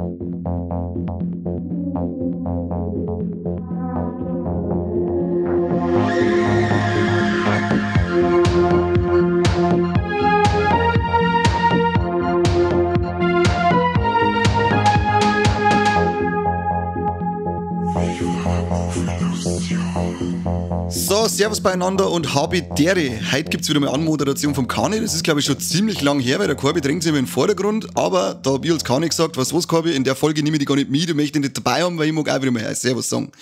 So, servus beieinander und Habidere. Heute gibt's wieder mal Anmoderation vom Kani. Das ist, glaube ich, schon ziemlich lang her, weil der Korbi drängt sich immer in den Vordergrund. Aber da hab ich als Kani gesagt, was los, Korbi, in der Folge nehme ich die gar nicht mit, ich möchte ihn nicht dabei haben, weil ich mag auch wieder mal Servus sagen.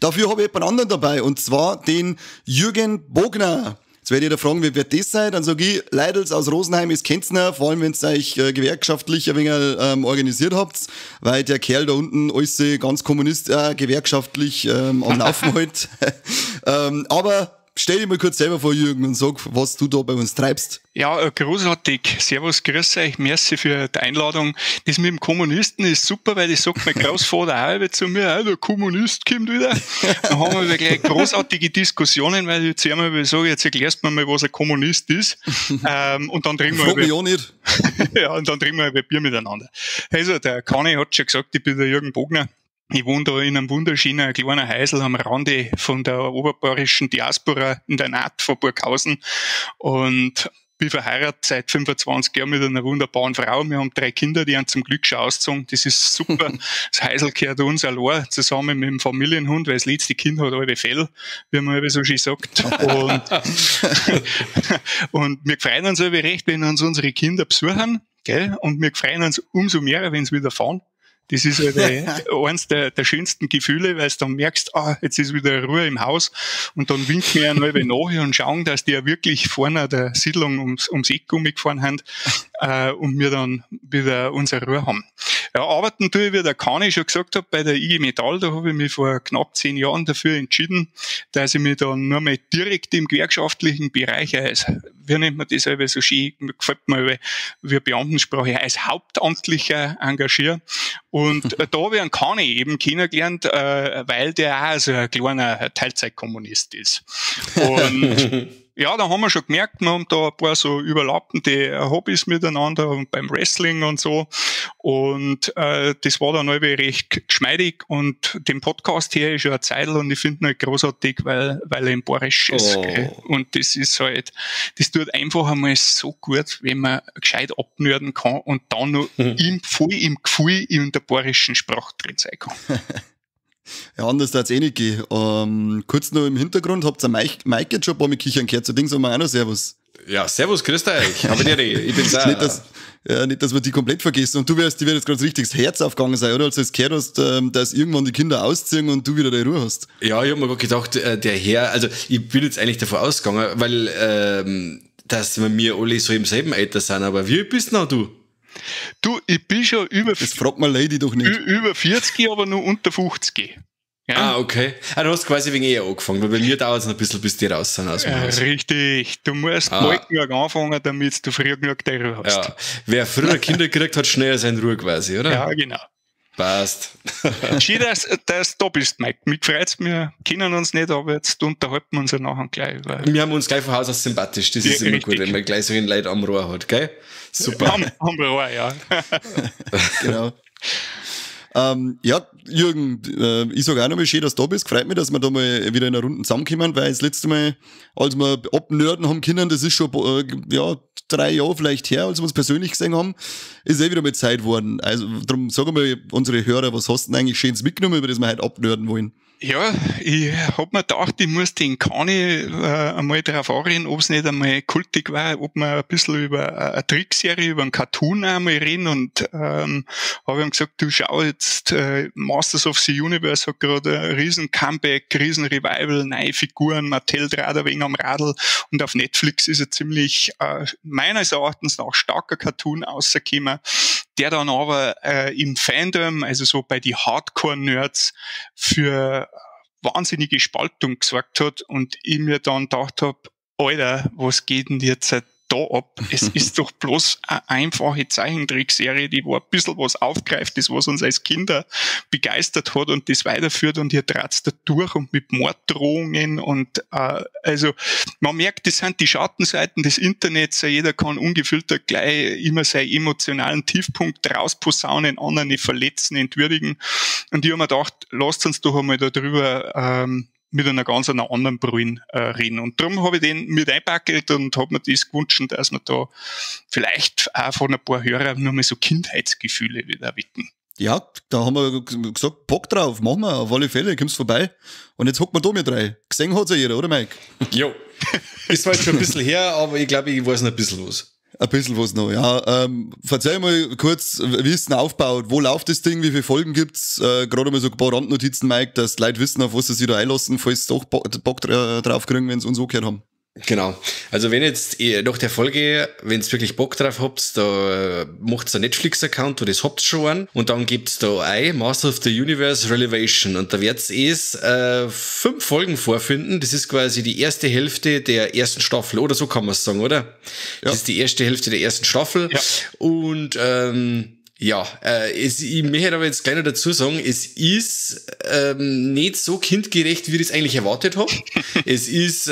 Dafür habe ich jemand anderen dabei, und zwar den Jürgen Bogner. Jetzt werdet ihr da fragen, wer wird das sein? Dann sag ich, Leidels aus Rosenheim ist kennt's noch, vor allem wenn ihr euch gewerkschaftlich ein wenig organisiert habt, weil der Kerl da unten alles ganz Kommunist gewerkschaftlich am Laufen hält. Aber stell dich mal kurz selber vor, Jürgen, und sag, was du da bei uns treibst. Ja, großartig. Servus, grüß euch. Merci für die Einladung. Das mit dem Kommunisten ist super, weil das sagt mein Großvater auch immer zu mir, der Kommunist kommt wieder. Dann haben wir gleich großartige Diskussionen, weil ich jetzt einmal sage, jetzt erklärst du mir mal, was ein Kommunist ist. Und dann trinken wir mich auch nicht. Ja, und dann trinken wir ein Bier miteinander. Also, der Kani hat schon gesagt, ich bin der Jürgen Bogner. Ich wohne da in einem wunderschönen kleinen Häusl am Rande von der oberbayerischen Diaspora in der Naht von Burghausen und bin verheiratet seit 25 Jahren mit einer wunderbaren Frau. Wir haben 3 Kinder, die haben zum Glück schon ausgezogen. Das ist super. Das Häusl gehört uns allein, zusammen mit dem Familienhund, weil das letzte Kind hat halbe Fell, wie man so schön sagt. Und wir freuen uns aber recht, wenn uns unsere Kinder besuchen, gell? Und wir freuen uns umso mehr, wenn sie wieder fahren. Das ist halt eins der schönsten Gefühle, weil du dann merkst, jetzt ist wieder Ruhe im Haus, und dann winken wir eine halbe nach und schauen, dass die ja wirklich vorne der Siedlung ums Eck umgefahren haben, und wir dann wieder unsere Ruhe haben. Ja, arbeiten tue ich, wie der Kani schon gesagt hat, bei der IG Metall, da habe ich mich vor knapp 10 Jahren dafür entschieden, dass ich mich dann nur mal direkt im gewerkschaftlichen Bereich als, wie nennt man das so schön, gefällt mir, wie Beamtensprache, als Hauptamtlicher engagiere. Und da habe ich einen Kani eben kennengelernt, weil der auch so ein kleiner Teilzeitkommunist ist. Und ja, da haben wir schon gemerkt, wir haben da ein paar so überlappende Hobbys miteinander und beim Wrestling und so. Und das war dann irgendwie recht geschmeidig, und den Podcast hier ist schon eine Zeit und ich finde ihn halt großartig, weil er im Bayerisch ist. Oh. Gell? Und das ist halt, das tut einfach einmal so gut, wenn man gescheit abnörden kann und dann noch voll im Gefühl in der bayerischen Sprache drin sein kann. Ja, anders hat's eh nicht gehen. Kurz noch im Hintergrund, habt ihr Mike jetzt schon ein paar Mal kichern gehört, zu Ding sagen wir auch noch Servus. Ja, Servus, grüßt euch. Aber ich bin's auch. Nicht, dass wir die komplett vergessen. Und du wirst, dir wird jetzt gerade richtig das Herz aufgegangen sein, oder? Als du es gehört hast, dass irgendwann die Kinder ausziehen und du wieder deine Ruhe hast. Ja, ich hab mir gerade gedacht, der Herr, also ich bin jetzt eigentlich davon ausgegangen, weil, dass wir alle so im selben Alter sind, aber wie alt bist denn du? Du, ich bin schon über... Das fragt man Lady doch nicht. Über 40, aber nur unter 50. Ja. Ah, okay. Ah, du hast quasi wegen eher angefangen, weil bei mir dauert es noch ein bisschen, bis die raus sind aus dem Haus. Richtig. Du musst bald genug anfangen, damit du früh genug deine Ruhe hast. Ja. Wer früher Kinder kriegt, hat schneller seine Ruhe quasi, oder? Ja, genau. Passt. Schön, dass du da bist, Mike. Mich freut's, wir kennen uns nicht, aber jetzt unterhalten wir uns ja nachher gleich. Wir haben uns gleich von Haus aus sympathisch. Das ist immer richtig gut, wenn man gleich so ein Leid am Rohr hat, gell? Super. Am Rohr, ja. Genau. Ja, Jürgen, ich sage auch nochmal, schön, dass du da bist. Freut mich, dass wir da mal wieder in einer Runde zusammenkommen, weil das letzte Mal, als wir abnörden haben können, das ist schon 3 Jahre vielleicht her, als wir uns persönlich gesehen haben, ist eh wieder mal Zeit geworden. Also darum sagen wir unsere Hörer, was hast du denn eigentlich Schönes mitgenommen, über das wir heute abnörden wollen? Ja, ich hab mir gedacht, ich muss den Kani einmal darauf anreden, ob's nicht einmal kultig war, ob wir ein bisschen über eine Trickserie, über einen Cartoon einmal reden, und habe ihm gesagt, du schau jetzt, Masters of the Universe hat gerade ein riesen Comeback, riesen Revival, neue Figuren, Mattel dreht ein wenig am Radl, und auf Netflix ist ein ziemlich meines Erachtens nach starker Cartoon rausgekommen, der dann aber im Fandom, also so bei die Hardcore-Nerds, für wahnsinnige Spaltung gesorgt hat, und ich mir dann gedacht hab, Alter, was geht denn jetzt da ab? Es ist doch bloß eine einfache Zeichentrickserie, die wo ein bisschen was aufgreift, das was uns als Kinder begeistert hat und das weiterführt und ihr draht's da durch und mit Morddrohungen und also man merkt, das sind die Schattenseiten des Internets, jeder kann ungefiltert gleich immer seinen emotionalen Tiefpunkt rausposaunen, anderen verletzen, entwürdigen und ich habe mir gedacht, lasst uns doch einmal darüber mit einer ganz einer anderen Brille reden. Und darum habe ich den mit einpackelt und habe mir das gewünscht, dass wir da vielleicht auch von ein paar Hörern nur mal so Kindheitsgefühle wieder wecken. Ja, da haben wir gesagt, Bock drauf, machen wir, auf alle Fälle, kommst vorbei. Und jetzt hocken wir da mit drei. Gesehen hat's ja jeder, oder Mike? Jo. Ist zwar jetzt schon ein bisschen her, aber ich glaube, ich weiß noch ein bisschen was. Ein bisschen was noch, ja. Verzeih mal kurz, wie ist denn aufgebaut? Wo läuft das Ding? Wie viele Folgen gibt's? Gerade mal so ein paar Randnotizen, Mike, dass die Leute wissen, auf was sie sich da einlassen, falls sie doch Bock drauf kriegen, wenn sie uns angehört haben. Genau. Also wenn jetzt nach der Folge, wenn's wirklich Bock drauf habt, da macht's einen Netflix-Account, oder das habt schon einen, und dann gibt's da ein Master of the Universe Relevation und da wird's es 5 Folgen vorfinden. Das ist quasi die erste Hälfte der ersten Staffel, oder so kann man's sagen, oder? Ja. Das ist die erste Hälfte der ersten Staffel. Ja. Und ich möchte aber jetzt gleich noch dazu sagen, es ist nicht so kindgerecht, wie ich es eigentlich erwartet hab. Es ist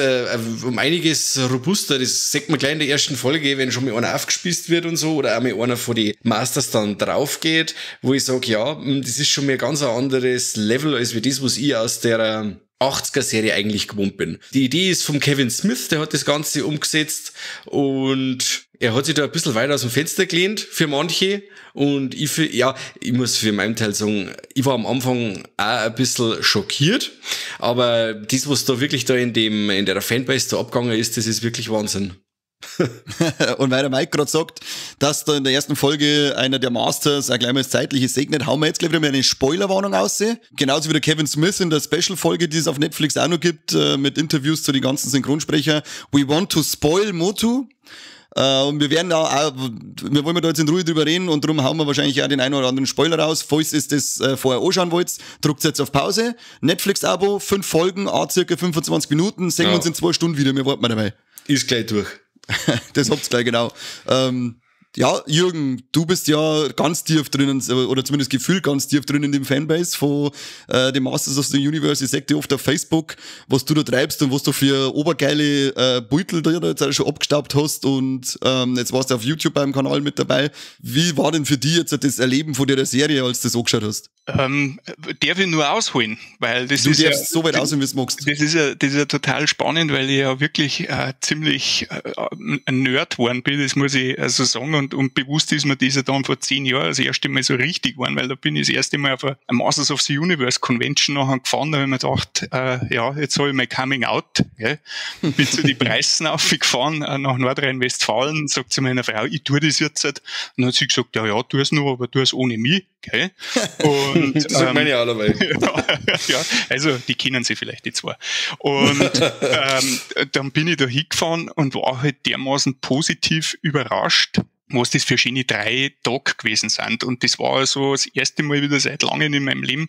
um einiges robuster, das sieht man gleich in der ersten Folge, wenn schon mal einer aufgespießt wird und so, oder auch mal einer von den Masters dann drauf geht, wo ich sag, ja, das ist schon mal ein ganz anderes Level, als wie das, was ich aus der 80er-Serie eigentlich gewohnt bin. Die Idee ist vom Kevin Smith, der hat das Ganze umgesetzt und er hat sich da ein bisschen weiter aus dem Fenster gelehnt für manche und ich muss für meinen Teil sagen, ich war am Anfang auch ein bisschen schockiert, aber das, was da wirklich da in der Fanbase da abgegangen ist, das ist wirklich Wahnsinn. Und weil der Mike gerade sagt, dass da in der ersten Folge einer der Masters auch gleich mal das Zeitliche segnet, hauen wir jetzt gleich wieder mal eine Spoilerwarnung aus. Genauso wie der Kevin Smith in der Special-Folge, die es auf Netflix auch noch gibt, mit Interviews zu den ganzen Synchronsprecher. We want to spoil Motu. Und wir werden da auch, wir wollen da jetzt in Ruhe drüber reden und darum hauen wir wahrscheinlich auch den einen oder anderen Spoiler raus. Falls ihr das vorher anschauen wollt, drückt jetzt auf Pause. Netflix-Abo, 5 Folgen, circa 25 Minuten, sehen wir uns in 2 Stunden wieder, wir warten mal dabei. Ist gleich durch. Das habt's gleich, genau. Ja, Jürgen, du bist ja ganz tief drinnen, oder zumindest gefühlt ganz tief drin in dem Fanbase von den Masters of the Universe. Ich seh dir oft auf Facebook, was du da treibst und was du für obergeile Beutel da jetzt auch schon abgestaubt hast und jetzt warst du auf YouTube beim Kanal mit dabei. Wie war denn für dich jetzt das Erleben von der Serie, als du das angeschaut hast? Darf ich nur ausholen, weil das du ist darfst ja so weit ausholen, wie du magst. Das ist ja total spannend, weil ich ja wirklich ziemlich ein Nerd geworden bin, das muss ich also sagen, und bewusst ist mir das ja dann vor 10 Jahren das erste Mal so richtig geworden, weil da bin ich das erste Mal auf eine Masters of the Universe Convention nachher gefahren, da habe ich mir gedacht, ja, jetzt habe ich mein Coming Out, gell? Bin zu die Preisen aufgefahren nach Nordrhein-Westfalen, sagt zu meiner Frau, ich tue das jetzt. Und dann hat sie gesagt, ja, tu es nur, aber tu es ohne mich, gell? Und, das sagt meine auch dabei. Ja, also die kennen sie vielleicht, die zwei. Und dann bin ich da hingefahren und war halt dermaßen positiv überrascht, was das für schöne 3 Tage gewesen sind. Und das war also das erste Mal wieder seit langem in meinem Leben,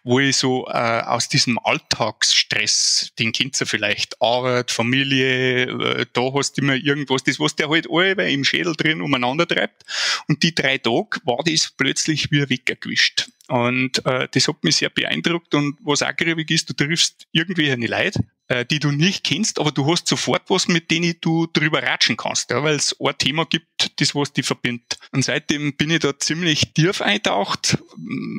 wo ich so aus diesem Alltagsstress, den kennt ihr vielleicht, Arbeit, Familie, da hast du immer irgendwas, das was der halt alle im Schädel drin umeinander treibt. Und die 3 Tage war das plötzlich wie weggewischt. Und das hat mich sehr beeindruckt. Und was auch griffig ist, du triffst irgendwelche Leute, die du nicht kennst, aber du hast sofort was, mit denen du drüber ratschen kannst, ja, weil es ein Thema gibt, das was dich verbindet. Und seitdem bin ich da ziemlich tief eintaucht.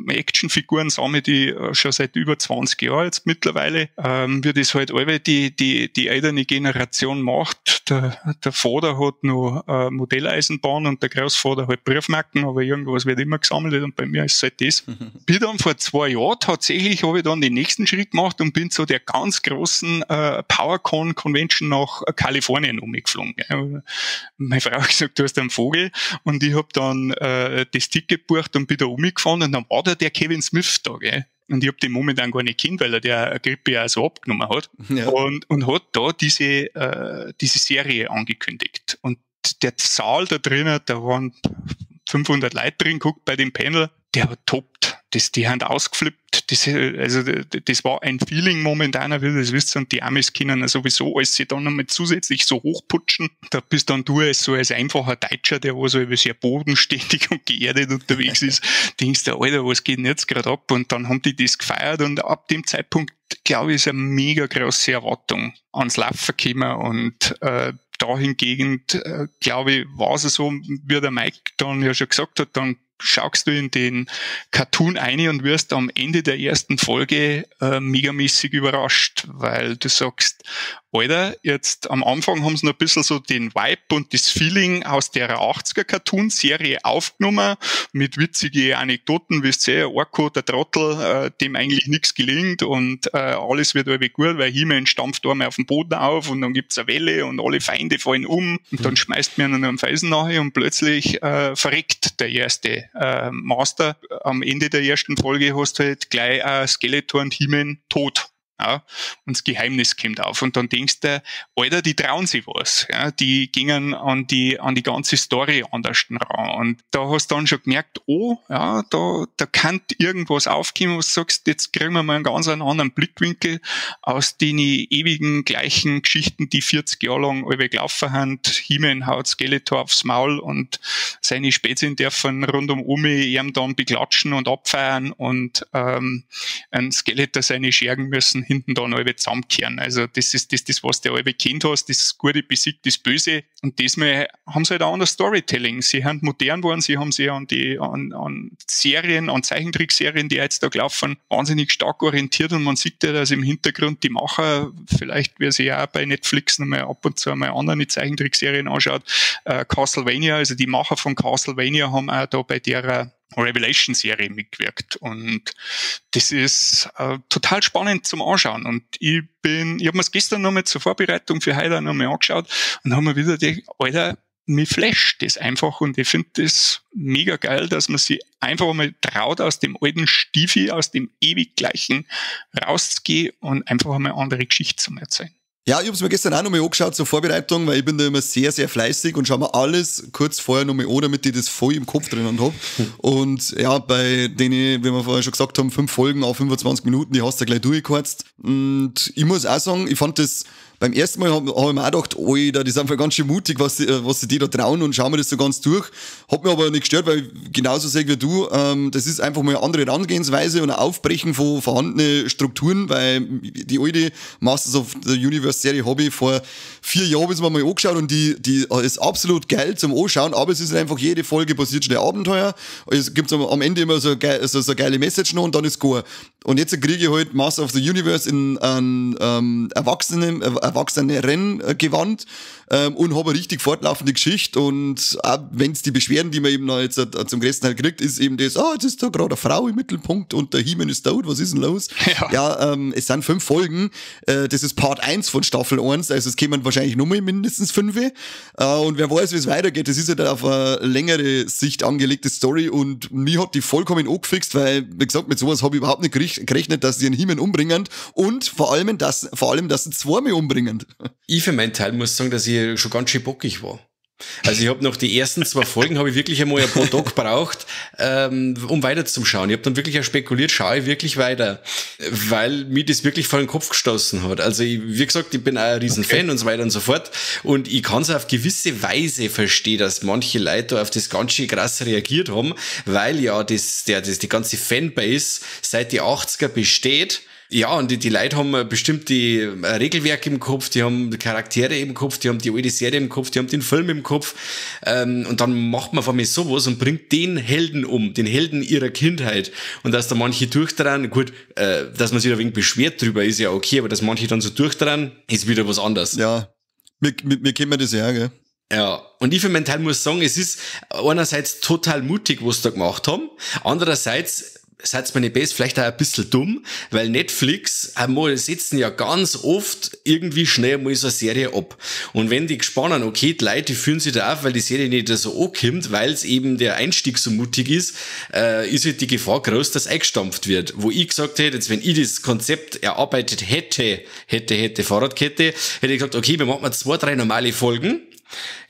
Actionfiguren sammle ich schon seit über 20 Jahren jetzt mittlerweile. Wie das halt alle die ältere Generation macht. Der Vater hat noch Modelleisenbahn und der Großvater halt Briefmarken, aber irgendwas wird immer gesammelt und bei mir ist es halt das. Bin dann vor 2 Jahren tatsächlich, habe ich dann den nächsten Schritt gemacht und bin zu der ganz großen PowerCon Convention nach Kalifornien umgeflogen. Meine Frau hat gesagt, du hast einen Vogel, und ich habe dann das Ticket gebucht und bin da umgefahren und dann war da der Kevin Smith da, gell? Und ich hab den momentan gar nicht kennt, weil er der Grippe ja so abgenommen hat. Ja. Und hat da diese Serie angekündigt. Und der Saal da drinnen, da waren 500 Leute drin, guckt bei dem Panel, der hat toppt. Das, die haben ausgeflippt, das, also das war ein Feeling momentan, wie das wisst, und die Amis können sowieso alles sich dann nochmal zusätzlich so hochputschen. Da bist dann du als so als einfacher Deutscher, der wo so sehr bodenständig und geerdet unterwegs ist, denkst du, Alter, was geht denn jetzt gerade ab? Und dann haben die das gefeiert und ab dem Zeitpunkt, glaube ich, ist eine mega große Erwartung ans Laufen gekommen und dahingehend, glaube ich, war es so, wie der Mike dann ja schon gesagt hat, dann schaust du in den Cartoon ein und wirst am Ende der ersten Folge megamäßig überrascht, weil du sagst, Alter, jetzt am Anfang haben sie noch ein bisschen so den Vibe und das Feeling aus der 80er Cartoon-Serie aufgenommen, mit witzigen Anekdoten, wie es ja, Orko, der Trottel, dem eigentlich nichts gelingt und alles wird irgendwie gut, weil He-Man stampft einmal auf den Boden auf und dann gibt's eine Welle und alle Feinde fallen um und dann schmeißt man einen Felsen nach und plötzlich verreckt der erste Master. Am Ende der ersten Folge hast du halt gleich Skeletor und He-Man tot. Ja, und das Geheimnis kommt auf. Und dann denkst du, Alter, die trauen sich was. Ja, die gingen an die ganze Story anders ran. Und da hast du dann schon gemerkt, oh, ja, da kann irgendwas aufkommen, wo du sagst, jetzt kriegen wir mal einen ganz anderen Blickwinkel aus den ewigen gleichen Geschichten, die 40 Jahre lang alle gelaufen haben. He-Man haut Skeletor aufs Maul und seine Spezien dürfen rund um Omi ihm dann beklatschen und abfeiern und ein Skeletor seine Schergen müssen hinten dann alle zusammenkehren. Also das ist das, was du alle kennt hast, das Gute besiegt das Böse. Und diesmal haben sie halt auch anderes Storytelling. Sie haben modern geworden, sie haben sich an die an Serien, an Zeichentrickserien, die jetzt da laufen, wahnsinnig stark orientiert und man sieht ja, dass im Hintergrund die Macher, vielleicht wer sich ja auch bei Netflix nochmal ab und zu einmal andere Zeichentrickserien anschaut, Castlevania, also die Macher von Castlevania haben auch da bei der Revelation-Serie mitgewirkt und das ist total spannend zum Anschauen und ich habe mir's gestern nochmal zur Vorbereitung für heute nochmal angeschaut und habe mir wieder gedacht, Alter, mich flasht das einfach und ich finde das mega geil, dass man sich einfach mal traut, aus dem alten Stiefel, aus dem ewig gleichen rauszugehen und einfach einmal eine andere Geschichte zu erzählen. Ja, ich hab's mir gestern auch nochmal angeschaut zur Vorbereitung, weil ich bin da immer sehr, sehr fleißig und schau mir alles kurz vorher nochmal an, damit ich das voll im Kopf drinnen hab. Und ja, bei denen, wie wir vorher schon gesagt haben, 5 Folgen auf 25 Minuten, die hast du gleich durchgeheizt. Und ich muss auch sagen, ich fand das beim ersten Mal hab ich mir auch gedacht, Alter, die sind einfach ganz schön mutig, was sie die da trauen und schauen wir das so ganz durch. Hat mir aber nicht gestört, weil ich genauso sehe wie du, das ist einfach mal eine andere Herangehensweise und ein Aufbrechen von vorhandenen Strukturen, weil die alte Masters of the Universe Serie habe ich vor 4 Jahren bis mal angeschaut und die ist absolut geil zum Anschauen, aber es ist einfach jede Folge passiert schnell Abenteuer. Es gibt am Ende immer so eine geile Message noch und dann ist gut. Und jetzt kriege ich halt Master of the Universe in ein Erwachseneren-Gewand und habe eine richtig fortlaufende Geschichte und auch wenn es die Beschwerden, die man eben noch jetzt zum größten Teil kriegt, ist eben das, jetzt ist da gerade eine Frau im Mittelpunkt und der He-Man ist tot, was ist denn los? Ja, es sind 5 Folgen, das ist Part 1 von Staffel 1, also es kämen wahrscheinlich nochmal mindestens 5 und wer weiß, wie es weitergeht, das ist ja halt auf eine längere Sicht angelegte Story und mich hat die vollkommen angefixt, weil, wie gesagt, mit sowas habe ich überhaupt nicht gerechnet, dass sie einen He-Man umbringen und vor allem, dass sie zweimal umbringen. Ich für meinen Teil muss sagen, dass ich schon ganz schön bockig war. Also ich habe noch die ersten 2 Folgen, habe ich wirklich einmal ein paar Tage gebraucht, um weiter zu schauen. Ich habe dann wirklich auch spekuliert, schaue ich wirklich weiter, weil mir das wirklich vor den Kopf gestoßen hat. Also ich, wie gesagt, ich bin auch ein Riesenfan und so weiter und so fort. Und ich kann es auf gewisse Weise verstehen, dass manche Leute da auf das ganz schön krass reagiert haben, weil ja die ganze Fanbase seit die 80er besteht. Ja, und die Leute haben bestimmte Regelwerke im Kopf, die haben Charaktere im Kopf, die haben die alte Serie im Kopf, die haben den Film im Kopf. Und dann macht man von mir sowas und bringt den Helden um, den Helden ihrer Kindheit. Und dass da manche durchdrehen, gut, dass man sich da ein wenig beschwert drüber, ist ja okay, aber dass manche dann so durchdrehen, ist wieder was anderes. Ja, mir kennen wir das ja, gell? Ja, und ich für meinen Teil muss sagen, es ist einerseits total mutig, was sie da gemacht haben, andererseits seid mir nicht best, vielleicht auch ein bisschen dumm, weil Netflix einmal setzen ja ganz oft irgendwie schnell mal so eine Serie ab. Und wenn die gespannt, okay, die Leute, die fühlen sich da auf, weil die Serie nicht so ankommt, weil es eben der Einstieg so mutig ist, ist halt die Gefahr groß, dass eingestampft wird. Wo ich gesagt hätte, jetzt wenn ich das Konzept erarbeitet hätte, Fahrradkette, hätte ich gesagt, okay, wir machen mal 2, 3 normale Folgen.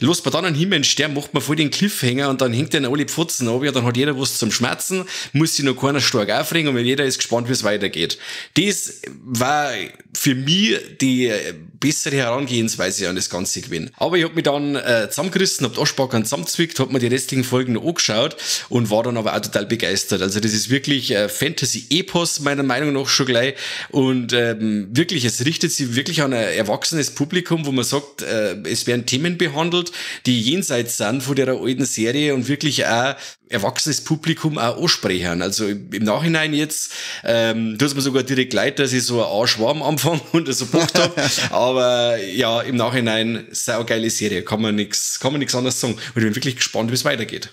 Los man dann einen He-Man sterben, macht man voll den Cliffhanger und dann hängt der alle Pfotzen ab, ja, dann hat jeder was zum Schmerzen, muss sich noch keiner stark aufregen und jeder ist gespannt, wie es weitergeht. Das war für mich die bessere Herangehensweise an das Ganze gewesen. Aber ich hab mich dann zusammengerissen, hab die Arschbacken zusammengezwickt, hab mir die restlichen Folgen noch angeschaut und war dann aber auch total begeistert. Also das ist wirklich Fantasy-Epos, meiner Meinung nach schon gleich. Und wirklich, es richtet sich wirklich an ein erwachsenes Publikum, wo man sagt, es werden Themen behandelt, die jenseits sind von der alten Serie und wirklich auch erwachsenes Publikum auch ansprechen. Also im Nachhinein jetzt, tut mir sogar direkt leid, dass ich so ein Arsch war am Anfang und so gebucht hab. Aber ja, im Nachhinein, saugeile Serie, kann man nix anderes sagen. Und ich bin wirklich gespannt, wie es weitergeht.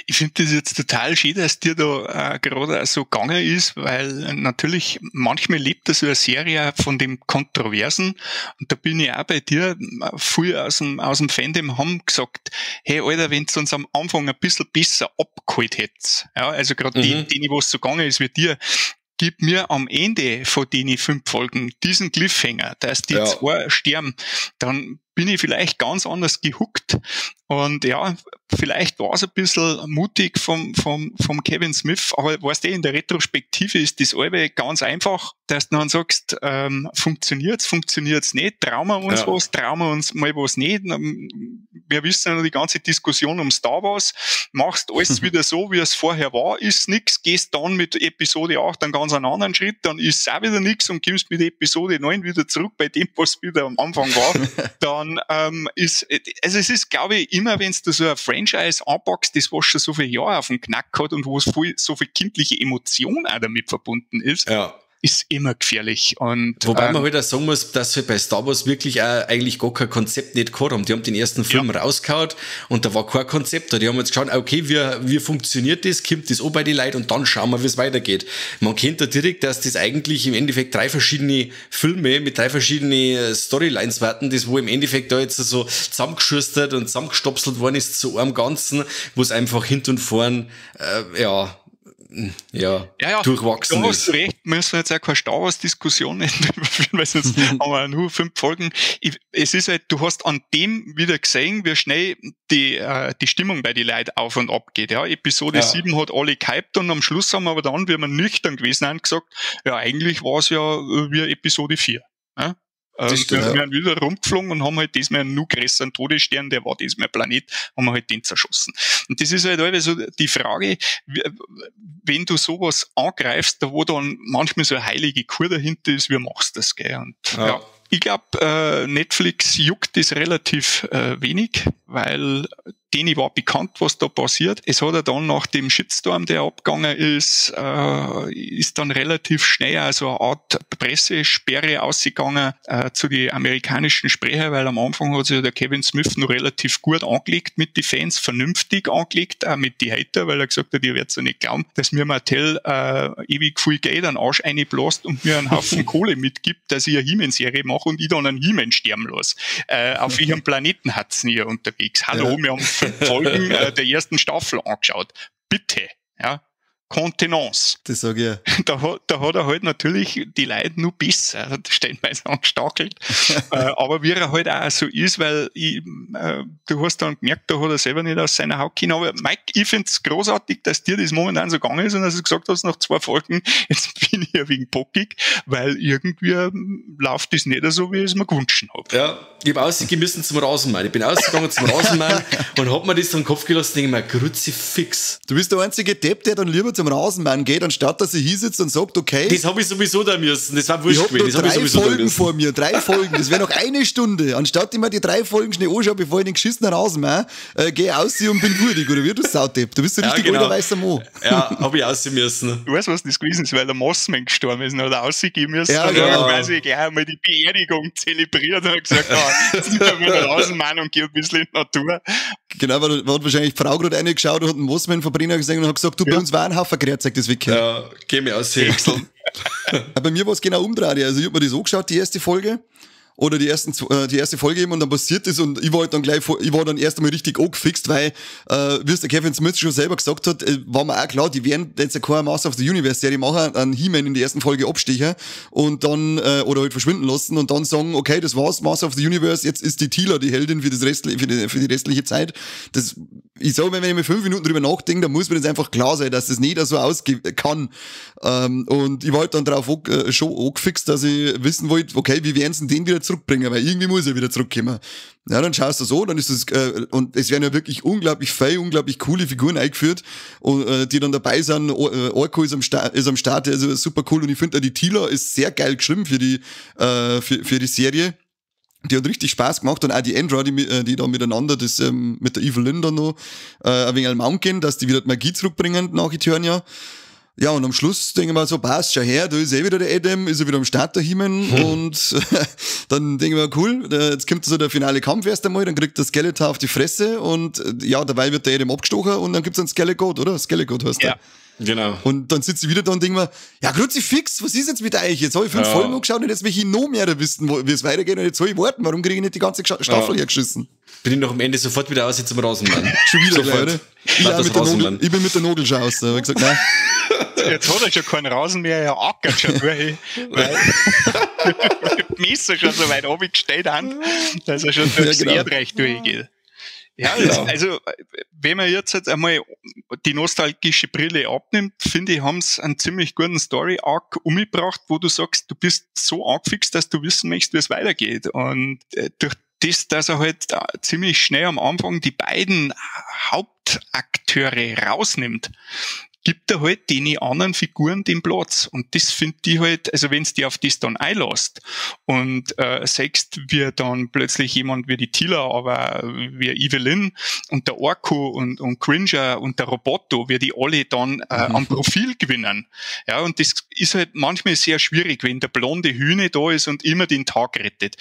Ich finde das jetzt total schön, dass dir da gerade so gegangen ist, weil natürlich manchmal lebt das so eine Serie von dem Kontroversen. Und da bin ich auch bei dir, viel aus dem Fandom haben gesagt, hey Alter, wenn du uns am Anfang ein bisschen besser abgeholt hättest, ja, also gerade denen, was so gegangen ist wie dir, gib mir am Ende von den 5 Folgen diesen Cliffhanger, dass die 2 sterben, dann bin ich vielleicht ganz anders gehuckt. Und ja, vielleicht war es ein bisschen mutig vom Kevin Smith, aber weißt du, in der Retrospektive ist das allweil ganz einfach, dass du dann sagst, funktioniert's nicht, trauen wir uns was, trauen wir uns mal was nicht. Wir wissen ja die ganze Diskussion um Star Wars, machst alles wieder so, wie es vorher war, ist nix, gehst dann mit Episode 8 einen ganz anderen Schritt, dann ist es auch wieder nix und kommst mit Episode 9 wieder zurück bei dem, was wieder am Anfang war. Dann es ist, glaube ich, immer wenn du so ein Franchise anpackst, das was schon so viele Jahre auf dem Knack hat und wo es so viel kindliche Emotion auch damit verbunden ist, ist immer gefährlich. Und, wobei man halt auch sagen muss, dass wir bei Star Wars wirklich auch eigentlich gar kein Konzept nicht gehabt haben. Die haben den ersten Film rausgehauen und da war kein Konzept da. Die haben jetzt geschaut, okay, wie funktioniert das, kommt das auch bei den Leuten und dann schauen wir, wie es weitergeht. Man kennt da direkt, dass das eigentlich im Endeffekt 3 verschiedene Filme mit 3 verschiedene Storylines warten, das wo im Endeffekt da jetzt so zusammengeschustert und zusammengestopselt worden ist zu einem Ganzen, wo es einfach hinten und vorn, durchwachsen ist. Du hast recht, müssen wir jetzt auch keine Star Wars-Diskussion nicht führen, weil sonst haben wir nur 5 Folgen. Es ist halt, du hast an dem wieder gesehen, wie schnell die Stimmung bei den Leuten auf und ab geht. Ja, Episode 7 hat alle gehypt und am Schluss haben wir aber dann, wie wir nüchtern gewesen sind, gesagt, ja, eigentlich war es ja wie Episode 4. Ja? Wir sind wieder rumgeflogen und haben halt diesmal einen noch größeren Todesstern, der war diesmal Planet, haben wir halt den zerschossen. Und das ist halt immer so die Frage, wenn du sowas angreifst, da wo dann manchmal so eine heilige Kur dahinter ist, wie machst du das, gell? Und ja. Ich glaube, Netflix juckt das relativ wenig, weil denen war bekannt, was da passiert. Es hat ja dann nach dem Shitstorm, der abgegangen ist, ist dann relativ schnell also eine Art Pressesperre ausgegangen zu den amerikanischen Sprecher, weil am Anfang hat sich ja der Kevin Smith noch relativ gut angelegt mit den Fans, vernünftig angelegt, auch mit den Hater, weil er gesagt hat, ihr werdet ja nicht glauben, dass mir Mattel ewig viel Geld an den Arsch reinbläst und mir einen Haufen Kohle mitgibt, dass ich eine He-Man-Serie mache und ich dann einen He-Man sterben lasse. Auf welchem Planeten hat's denn hier unterwegs? Hallo, wir haben 5 Folgen der ersten Staffel angeschaut. Bitte, ja. Kontenance. Das sag ich ja. Da hat er halt natürlich die Leute nur besser stellenweise angestachelt. Aber wie er halt auch so ist, weil du hast dann gemerkt, da hat er selber nicht aus seiner Haut können. Aber Mike, ich find's großartig, dass dir das momentan so gegangen ist und dass du gesagt hast, nach 2 Folgen, jetzt bin ich ja wegen bockig, weil irgendwie läuft das nicht so, wie ich es mir gewünscht habe. Ja, ich hab ausgegangen zum Rasenmann. Ich bin ausgegangen zum Rasenmann und hab mir das so in den Kopf gelassen und denke mir, Kruzifix. Du bist der einzige Depp, der dann lieber zum Rasenmann geht, anstatt dass er hinsitzt und sagt, okay. Das habe ich sowieso da müssen. Das war wurscht gewesen. Ich habe 3 Folgen vor mir, 3 Folgen. Das wäre noch eine Stunde. Anstatt ich mir die 3 Folgen schnell anschaue, bevor ich den geschissenen Rasenmann gehe aus und bin würdig. Oder wie, du Saudepp? Du bist so richtig alter weißer Mo. Ja, habe ich aussehen müssen. Du weißt, was das gewesen ist, weil der Mossman gestorben ist und hat rausgehen müssen. Ja, genau. Und dann ich gleich einmal die Beerdigung zelebriert und hat gesagt, jetzt nimm mir den Rasenmann und geh ein bisschen in die Natur. Genau, weil hat wahrscheinlich die Frau gerade reingeschaut und hat einen Mossman-Verbrenner gesehen und hat gesagt, du, bei uns war ein Haufen Grürzeg, das weg. Ja, geh mir aus. Bei mir war es genau umdreht. Also ich hab mir das angeschaut, die erste Folge. Oder die erste Folge eben, und dann passiert das und ich war halt dann gleich, ich war dann erst einmal richtig angefixt, weil, wie es der Kevin Smith schon selber gesagt hat, war mir auch klar, die werden jetzt ja keine Master of the Universe Serie machen, einen He-Man in der ersten Folge abstechen und dann, oder halt verschwinden lassen und dann sagen, okay, das war's, Master of the Universe, jetzt ist die Teela die Heldin für für die restliche Zeit. Das, ich sag mir, wenn ich mir 5 Minuten drüber nachdenke, dann muss mir das einfach klar sein, dass das nicht so ausgehen kann. Und ich war halt dann drauf schon angefixt, dass ich wissen wollte, okay, wie werden sie denn den wieder zurückbringen, weil irgendwie muss er wieder zurückkommen. Ja, dann schaust du so, dann ist es, und es werden ja wirklich unglaublich fein, unglaublich coole Figuren eingeführt, und, die dann dabei sind. Orko ist am Start, der ist super cool, und ich finde auch die Teela ist sehr geil geschrieben für die, für die Serie. Die hat richtig Spaß gemacht, und auch die Andra, die da miteinander, das, mit der Evil-Lyn dann noch, ein wenig am gehen, dass die wieder die Magie zurückbringen nach Eternia. Ja, und am Schluss denke ich mir so, passt, schau her, da ist eh wieder der Adam, ist er wieder am Start da He-Man, und dann denke ich mir, cool, jetzt kommt so der finale Kampf erst einmal, dann kriegt der Skeletor auf die Fresse und ja, dabei wird der Adam abgestochen und dann gibt's einen Skelegod, oder? Skelegod heißt der. Ja. Genau. Und dann sitze ich wieder da und denke mir, ja, Kruzifix, was ist jetzt mit euch? Jetzt habe ich 5 Folgen angeschaut und jetzt möchte ich noch mehr wissen, wie es weitergeht, und jetzt soll ich warten, warum kriege ich nicht die ganze Staffel hergeschissen? Bin ich noch am Ende sofort wieder aus, jetzt zum Rasenmann. Schon wieder gleich, oder? Ich bin mit der Nogel schon aus. Ich gesagt, nein. Jetzt hat er schon keinen Rasen mehr, er ackert schon durch, weil die Messer schon so weit runtergestellt haben, dass er schon durchs Erdreich durchgeht. Ja, genau. Also wenn man jetzt halt einmal die nostalgische Brille abnimmt, finde ich, haben sie einen ziemlich guten Story-Arc umgebracht, wo du sagst, du bist so angefixt, dass du wissen möchtest, wie es weitergeht. Und durch das, dass er halt ziemlich schnell am Anfang die beiden Hauptakteure rausnimmt, gibt er halt den anderen Figuren den Platz. Und das finde ich halt, also wenn es die auf das dann einlässt und sagst, wie dann plötzlich jemand wie die Teela, aber wie Evil-Lyn und der Orko und Cringer und der Roboto, wie die alle dann am Profil gewinnen. Ja, und das ist halt manchmal sehr schwierig, wenn der blonde Hühne da ist und immer den Tag rettet.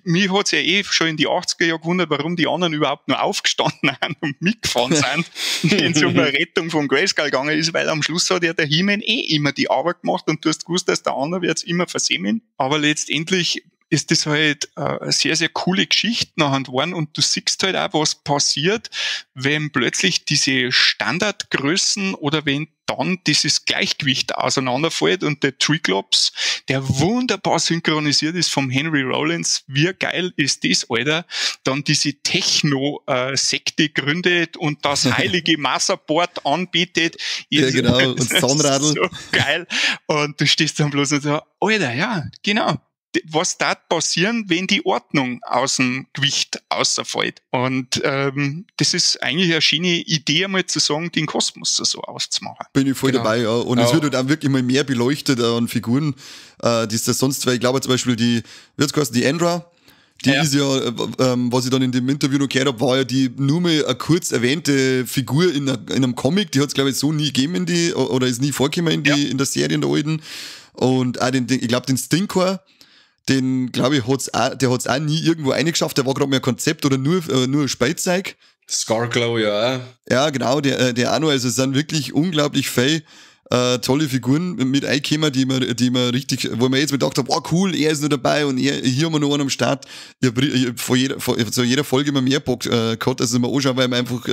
Mich hat's ja eh schon in die 80er Jahre gewundert, warum die anderen überhaupt nur aufgestanden sind und mitgefahren sind, wenn es um eine Rettung von Grayskull gegangen ist, weil am Schluss hat ja der He-Man eh immer die Arbeit gemacht und du hast gewusst, dass der andere wird's immer versemmeln. Aber letztendlich ist das halt eine sehr, sehr coole Geschichte nachher geworden und du siehst halt auch, was passiert, wenn plötzlich diese Standardgrößen oder wenn dann dieses Gleichgewicht auseinanderfällt und der Triclops, der wunderbar synchronisiert ist vom Henry Rollins, wie geil ist das, Alter, dann diese Techno-Sekte gründet und das heilige Masterboard anbietet. Ja, genau, und das Zahnradl. So geil. Und du stehst dann bloß und so, Alter, ja, genau. Was da passieren, wenn die Ordnung aus dem Gewicht außerfällt. Und das ist eigentlich eine schöne Idee, einmal zu sagen, den Kosmos so auszumachen. Bin ich voll dabei, ja. Und es wird halt auch wirklich mal mehr beleuchtet an Figuren, die es da sonst, weil ich glaube zum Beispiel die, wie hat's geheißen, die Andra, die ist ja, was ich dann in dem Interview noch gehört habe, war ja die nur mal eine kurz erwähnte Figur in einem Comic, die hat es glaube ich so nie gegeben in die, oder ist nie vorgekommen in, die, in der Serie, in der alten. Und auch den, ich glaube den Stinkor, den, glaube ich, der hat's auch nie irgendwo reingeschafft. Der war gerade mehr ein Konzept oder nur ein Spielzeug. Scarglow, ja. Ja, genau, der auch noch. Also es sind wirklich unglaublich viele tolle Figuren mit reingekommen, die man richtig, wo man jetzt mir gedacht hat, oh cool, er ist noch dabei und er, hier haben wir noch einen am Start. Ich hab vor jeder Folge immer mehr Bock gehabt, dass ich mir anschaue, weil ich mir einfach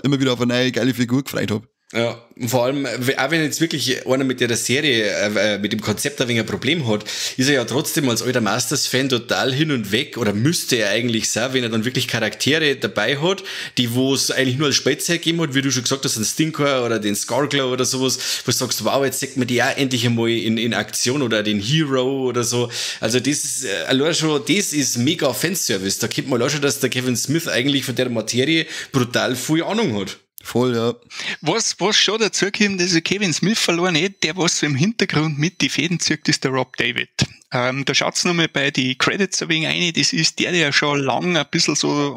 immer wieder auf eine neue geile Figur gefreut habe. Ja, und vor allem, auch wenn jetzt wirklich einer mit der Serie, mit dem Konzept ein wenig ein Problem hat, ist er ja trotzdem als alter Masters-Fan total hin und weg, oder müsste er eigentlich sein, wenn er dann wirklich Charaktere dabei hat, die wo es eigentlich nur als Spielzeug gegeben hat, wie du schon gesagt hast, den Stinkor oder den Scarglow oder sowas, wo du sagst, wow, jetzt sieht man die auch endlich einmal in Aktion oder den Hero oder so. Also das ist allein schon, das ist mega Fanservice. Da kennt man allein schon, dass der Kevin Smith eigentlich von der Materie brutal viel Ahnung hat. Voll, ja. Was schon dazu kommt, dass Kevin Smith verloren hat, der was so im Hintergrund mit die Fäden zieht, ist der Rob David. Da schaut's nochmal bei die Credits ein wenig rein. Das ist der schon lange ein bisschen so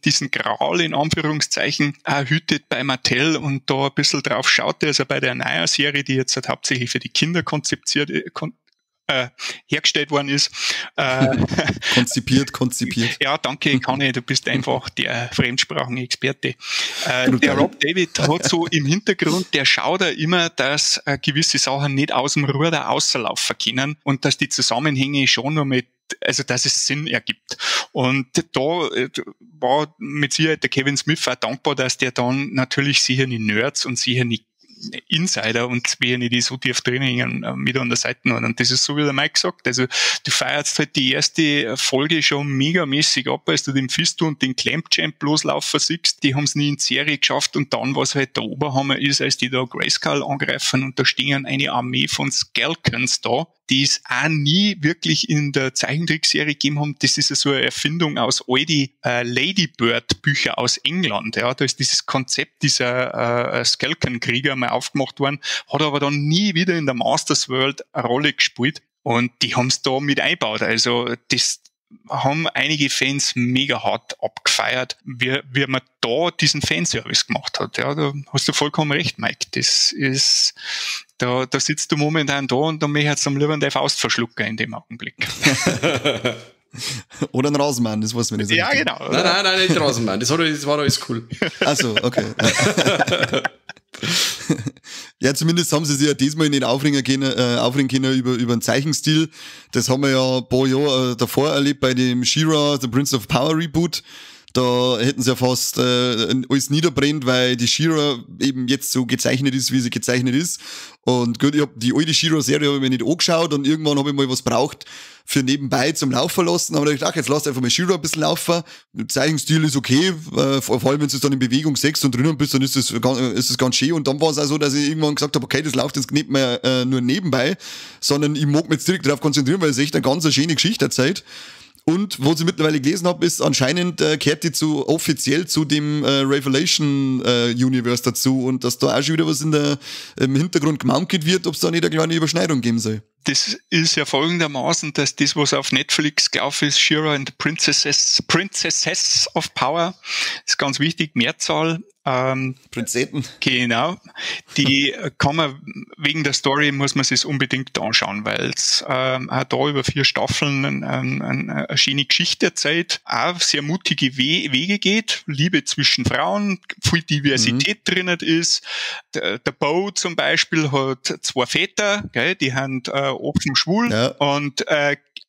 diesen Gral in Anführungszeichen hütet bei Mattel und da ein bisschen drauf schaut. Also bei der neuen Serie, die jetzt halt hauptsächlich für die Kinder konzipiert, hergestellt worden ist. Konzipiert. Ja, danke, Conny, du bist einfach der Fremdsprachenexperte. Der Rob David hat so im Hintergrund, der schaut ja immer, dass gewisse Sachen nicht aus dem Ruder auslaufen können und dass die Zusammenhänge schon noch mit also dass es Sinn ergibt. Und da war mit Sicherheit der Kevin Smith auch dankbar, dass der dann natürlich sicher die Nerds und sicher nicht Insider und wen die so tief drin hängen, mit an der Seite hat. Und das ist so, wie der Mike gesagt. Also du feierst halt die erste Folge schon megamäßig ab, als du den Fisto und den Clamp Champ loslaufen siehst. Die haben es nie in die Serie geschafft und dann, was halt der Oberhammer ist, als die da Grayskull angreifen und da stehen eine Armee von Skelkens da, die es auch nie wirklich in der Zeichentrickserie gegeben haben. Das ist ja so eine Erfindung aus all die Ladybird Bücher aus England. Ja, da ist dieses Konzept dieser Skelken-Krieger mal aufgemacht worden, hat aber dann nie wieder in der Masters World eine Rolle gespielt und die haben's da mit eingebaut. Also das haben einige Fans mega hart abgefeiert, wie man da diesen Fanservice gemacht hat. Ja, da hast du vollkommen recht, Mike. Das ist, da sitzt du momentan da und da möchtest du am liebsten deine Faust verschlucken in dem Augenblick. Oder ein Rasenmann, das weiß man nicht. Ja, genau. Nein, nicht Rasenmann. Das war alles cool. Ach so, okay. Ja, zumindest haben sie sich ja diesmal nicht aufregen können über den Zeichenstil. Das haben wir ja ein paar Jahre davor erlebt bei dem She-Ra, The Prince of Power Reboot. Da hätten sie ja fast alles niederbrennt, weil die She-Ra eben jetzt so gezeichnet ist, wie sie gezeichnet ist. Und gut, ich hab die alte She-Ra-Serie hab ich mir nicht angeschaut und irgendwann habe ich mal was braucht für nebenbei zum Laufen lassen. Aber da hab ich gedacht, jetzt lass einfach mal She-Ra ein bisschen laufen. Der Zeichenstil ist okay, vor allem wenn du es dann in Bewegung sechst und drinnen bist, dann ist das ganz schön. Und dann war es auch so, dass ich irgendwann gesagt habe, okay, das läuft jetzt nicht mehr nur nebenbei, sondern ich mag mich jetzt direkt darauf konzentrieren, weil es echt eine ganz schöne Geschichte erzählt. Und was ich mittlerweile gelesen habe, ist anscheinend kehrt die offiziell zu dem Revelation Universe dazu und dass da auch schon wieder was im Hintergrund gemankelt wird, ob es da nicht eine kleine Überschneidung geben soll. Das ist ja folgendermaßen, dass das, was auf Netflix gelaufen ist, She-Ra and the Princesses of Power, ist ganz wichtig, Mehrzahl. Prinzessin. Genau. Die kann man, wegen der Story muss man sich unbedingt anschauen, weil es auch da über 4 Staffeln eine schöne Geschichte erzählt, auch sehr mutige Wege geht, Liebe zwischen Frauen, viel Diversität drin ist. Der Bow zum Beispiel hat 2 Väter, gell, die sind offen schwul, ja. Und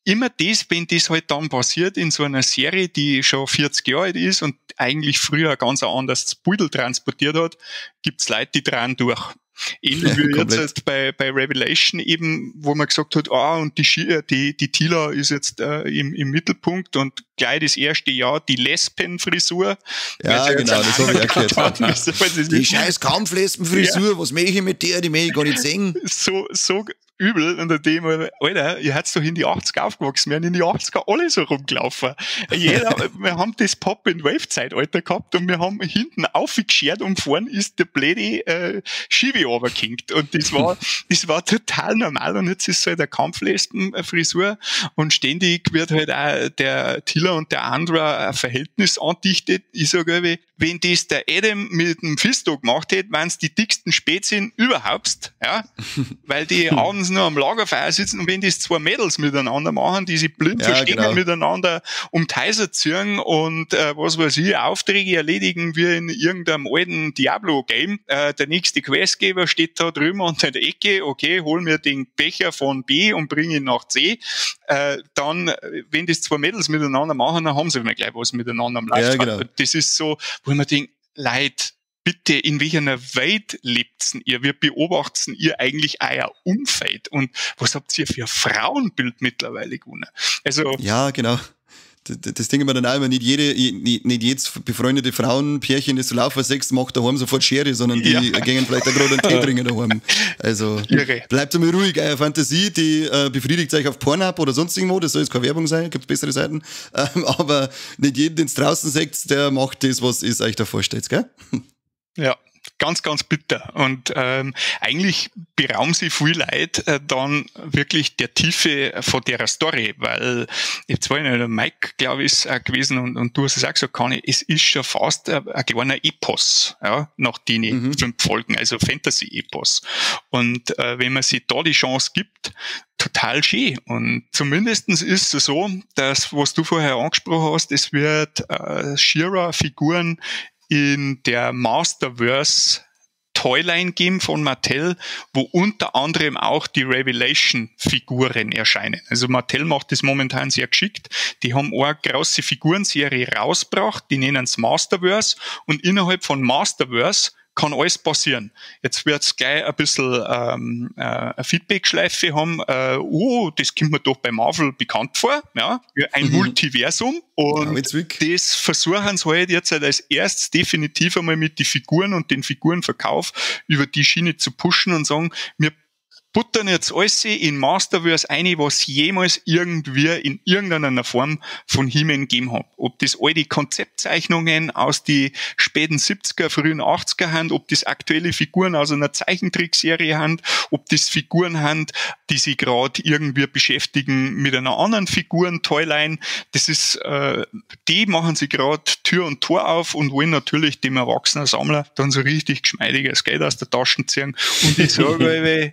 immer das, wenn das halt dann passiert in so einer Serie, die schon 40 Jahre alt ist und eigentlich früher ganz anders Pudel transportiert hat, gibt's Leute, die dran durch. Ähnlich wie jetzt bei Revelation eben, wo man gesagt hat, und die Tila ist jetzt im Mittelpunkt und gleich das erste Jahr die Lesbenfrisur. Ja, genau, das habe ich auch gehört. Die scheiß Kampflesbenfrisur, ja. Was möchte ich mit der, die möchte ich gar nicht sehen. So übel unter dem, Alter, ihr hättest doch in die 80er aufgewachsen, wir haben in die 80er alle so rumgelaufen. Jeder, wir haben das Pop-and-Wave-Zeitalter gehabt und wir haben hinten aufgeschert und vorn ist der blöde Schiebe runtergehängt. Und das war total normal und jetzt ist es halt eine Kampflesben-Frisur und ständig wird halt auch der Tila und der Andra ein Verhältnis andichtet. Ich sage, wenn das der Adam mit dem Fisto gemacht hätte, wären es die dicksten Spezien überhaupt, ja, weil die abends nur am Lagerfeuer sitzen und wenn das 2 Mädels miteinander machen, die sich blind verstehen, genau, miteinander um die Häuser ziehen und was weiß ich, Aufträge erledigen wie in irgendeinem alten Diablo-Game. Der nächste Questgeber steht da drüben an der Ecke, okay, hol mir den Becher von B und bring ihn nach C. Dann, wenn das 2 Mädels miteinander machen, dann haben sie immer gleich was miteinander am Lagerfeuer. Ja, genau. Das ist so, wo ich mir denke, Leute, bitte, in welcher Welt lebt ihr? Wir beobachten ihr eigentlich euer Umfeld? Und was habt ihr für ein Frauenbild mittlerweile gewonnen? Also, ja, genau. Das denke ich mir dann auch immer, nicht jedes befreundete Frauenpärchen, das zu laufen sechs macht daheim sofort Schere, sondern die gehen vielleicht auch gerade einen Tee trinken daheim. Also bleibt einmal ruhig, eure Fantasie, die befriedigt euch auf Pornhub oder sonst irgendwo, das soll jetzt keine Werbung sein, gibt bessere Seiten, aber nicht jeden, den es draußen seht, der macht das, was ihr euch da vorstellt, gell? Ja. Ganz, ganz bitter. Und eigentlich beraumen sie viel Leid dann wirklich der Tiefe von der Story, weil jetzt war ich nicht, Mike, glaube ich, ist auch gewesen und du hast es auch gesagt, Conny, es ist schon fast ein kleiner Epos, ja, nach den 5 Folgen, also Fantasy-Epos. Und wenn man sich da die Chance gibt, total schön. Und zumindestens ist es so, dass, was du vorher angesprochen hast, es wird She-Ra-Figuren in der Masterverse Toyline gegeben von Mattel, wo unter anderem auch die Revelation-Figuren erscheinen. Also Mattel macht das momentan sehr geschickt. Die haben eine große Figurenserie rausgebracht, die nennen es Masterverse, und innerhalb von Masterverse kann alles passieren. Jetzt wird's gleich ein bisschen eine Feedback-Schleife haben. Oh, das kommt mir doch bei Marvel bekannt vor. Ja, ein Multiversum. Und das versuchen sie halt jetzt halt als erstes definitiv einmal mit die Figuren und den Figurenverkauf über die Schiene zu pushen und sagen, wir buttern jetzt alles in Masterverse ein, was jemals irgendwie in irgendeiner Form von He-Man gegeben hat. Ob das alte Konzeptzeichnungen aus die späten 70er, frühen 80er sind, ob das aktuelle Figuren aus einer Zeichentrickserie sind, ob das Figuren sind, die sich gerade irgendwie beschäftigen mit einer anderen Figuren-Toyline. Das ist, die machen sich gerade Tür und Tor auf und wollen natürlich dem erwachsenen Sammler dann so richtig geschmeidiges Geld aus der Tasche ziehen. Und ich sage,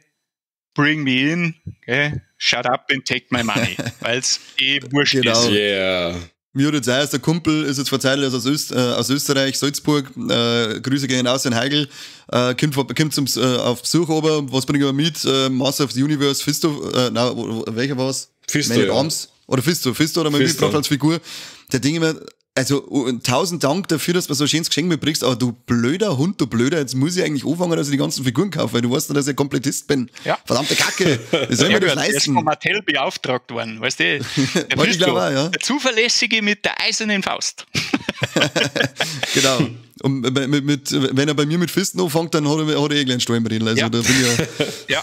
bring me in, okay? Shut up and take my money, weil es eh wurscht ist. Yeah. Mir hat jetzt auch erst der Kumpel, ist jetzt verzeiht, also aus Österreich, Salzburg, Grüße gehen raus in Heigl, kommt auf Besuch ober, was bringe ich mit? Master of the Universe, Fisto, na, welcher war's? Fisto, Man at Arms. Oder Fisto hat er mal mitgebracht als Figur. Der Ding immer, also tausend Dank dafür, dass du mir so ein schönes Geschenk mitbringst, aber du blöder Hund, du blöder, jetzt muss ich eigentlich anfangen, dass ich die ganzen Figuren kaufe, weil du weißt ja, dass ich Komplettist bin. Ja. Verdammte Kacke, wie soll ich mir das Der ist leisten? von Mattel beauftragt worden, weißt du? Der, Wollte ich Fisto, glaube auch, ja. der Zuverlässige mit der eisernen Faust. Genau. Und wenn er bei mir mit Fisten anfängt, dann hat er eh gleich einen Stollenbredel. Also da bin ich ja.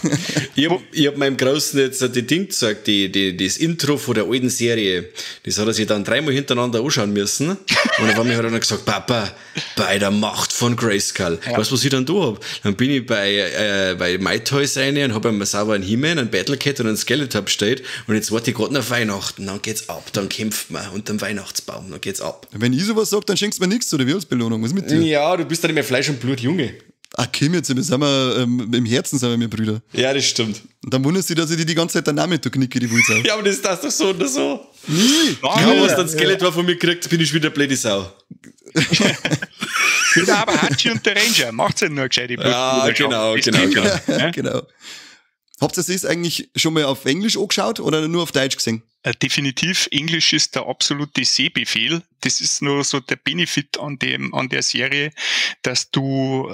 Ich hab meinem Großen jetzt die Ding gezeigt, das Intro von der alten Serie. Das hat er sich dann dreimal hintereinander anschauen müssen. Und auf einmal hat er dann gesagt, Papa, bei der Macht von Grayskull. Weißt du, was ich dann da hab? Dann bin ich bei MyToys rein und hab einmal sauber einen He-Man, einen Battle Cat und einen Skeletor bestellt. Und jetzt warte ich grad noch auf Weihnachten. Dann geht's ab, dann kämpft man unterm Weihnachtsbaum, dann geht's ab. Wenn ich sowas sag, dann schenkst du mir nichts, oder wie als Belohnung? Was ist mit dir? Ja, du bist dann nicht mehr Fleisch und Blut, Junge. Ach, komm jetzt, wir sind wir, im Herzen sind wir mir Brüder. Ja, das stimmt. Und dann wunderst du dich, dass ich dir die ganze Zeit danach mit, du knicke die Wulsau. Ja, aber das ist doch so oder so. Nie! Ja, Ja, was dann Skeletor von mir kriegt, bin ich wieder blöde Sau. Wieder aber Hachi und der Ranger. Macht's ja nur gescheite Ja, Blutbrüder. genau, Das genau, geht schon, genau. ne? Genau. Habt ihr das eigentlich schon mal auf Englisch angeschaut oder nur auf Deutsch gesehen? Definitiv, Englisch ist der absolute Sehbefehl. Das ist nur so der Benefit an der Serie, dass du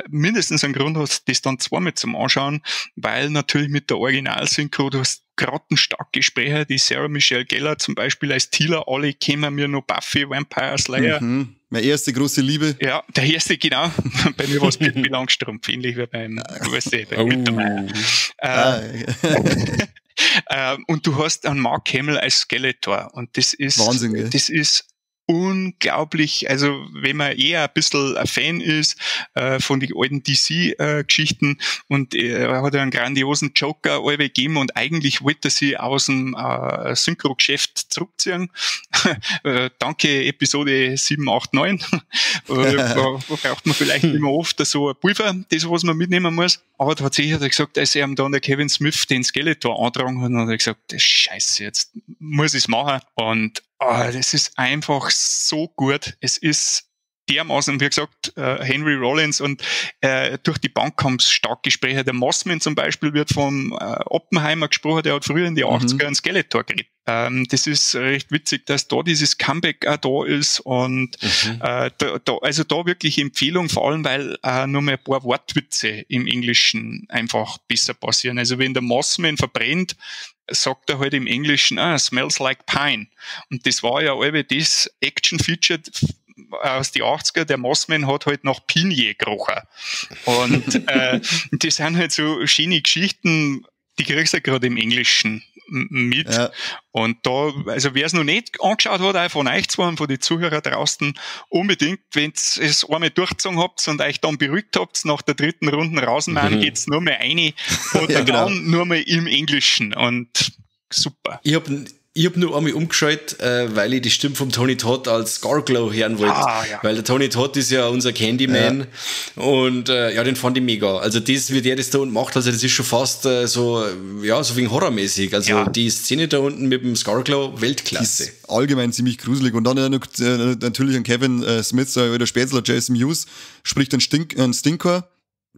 mindestens einen Grund hast, das dann zweimal zum Anschauen, weil natürlich mit der Originalsynchro, du hast grotenstarke Sprecher, die Sarah Michelle Gellar zum Beispiel als Teela, alle kennen mir noch Buffy, Vampire Slayer. Mhm. Meine erste große Liebe. Ja, der erste, genau. Bei mir war's Pippi Langstrumpf, ähnlich wie beim, weißt du, beim Mittermeier. Und du hast einen Mark Hamill als Skeletor und das ist Wahnsinn, gell? Das ist unglaublich, also wenn man eher ein bisschen ein Fan ist von den alten D C Geschichten und er hat ja einen grandiosen Joker alle gegeben und eigentlich wollte er sich aus dem Synchro-Geschäft zurückziehen. Danke Episode 7, 8, 9. Da braucht man vielleicht nicht mehr oft so ein Pulver, das was man mitnehmen muss. Aber tatsächlich hat er gesagt, als er ihm dann der Kevin Smith den Skeletor antragen hat, hat er gesagt, Scheiße, jetzt muss ich's machen. Und das ist einfach so gut. Es ist dermaßen, wie gesagt, Henry Rollins und durch die Bank haben es stark Gespräche. Der Mossman zum Beispiel wird vom Oppenheimer gesprochen, der hat früher in die 80er einen Skeletor geredet. Das ist recht witzig, dass da dieses Comeback auch da ist und da, da, also da wirklich Empfehlung, vor allem, weil nur mal ein paar Wortwitze im Englischen einfach besser passieren. Also wenn der Mossman verbrennt, sagt er halt im Englischen, smells like pine. Und das war ja allweil das Action-Feature aus die 80er, der Mossman hat halt nach Pinie gerochen. Und das sind halt so schöne Geschichten, die kriegst du ja gerade im Englischen mit. Und da, also wer es noch nicht angeschaut hat, auch von euch zwei und von den Zuhörern draußen, unbedingt, wenn's es einmal durchgezogen habt und euch dann beruhigt habt, nach der dritten Runde Rasenmann geht's nur mehr rein und dann nur mehr im Englischen und super. Ich hab nur einmal umgeschaltet, weil ich die Stimme vom Tony Todd als Scarglow hören wollte. Ah, ja. Weil der Tony Todd ist ja unser Candyman. Und ja, den fand ich mega. Also das, wie der das da unten macht, also das ist schon fast so, ja, so wegen horrormäßig. Also die Szene da unten mit dem Scarglow, Weltklasse. Die ist allgemein ziemlich gruselig. Und dann noch natürlich an Kevin Smith, oder Spätzler, Jason Mewes, spricht einen Stinkor.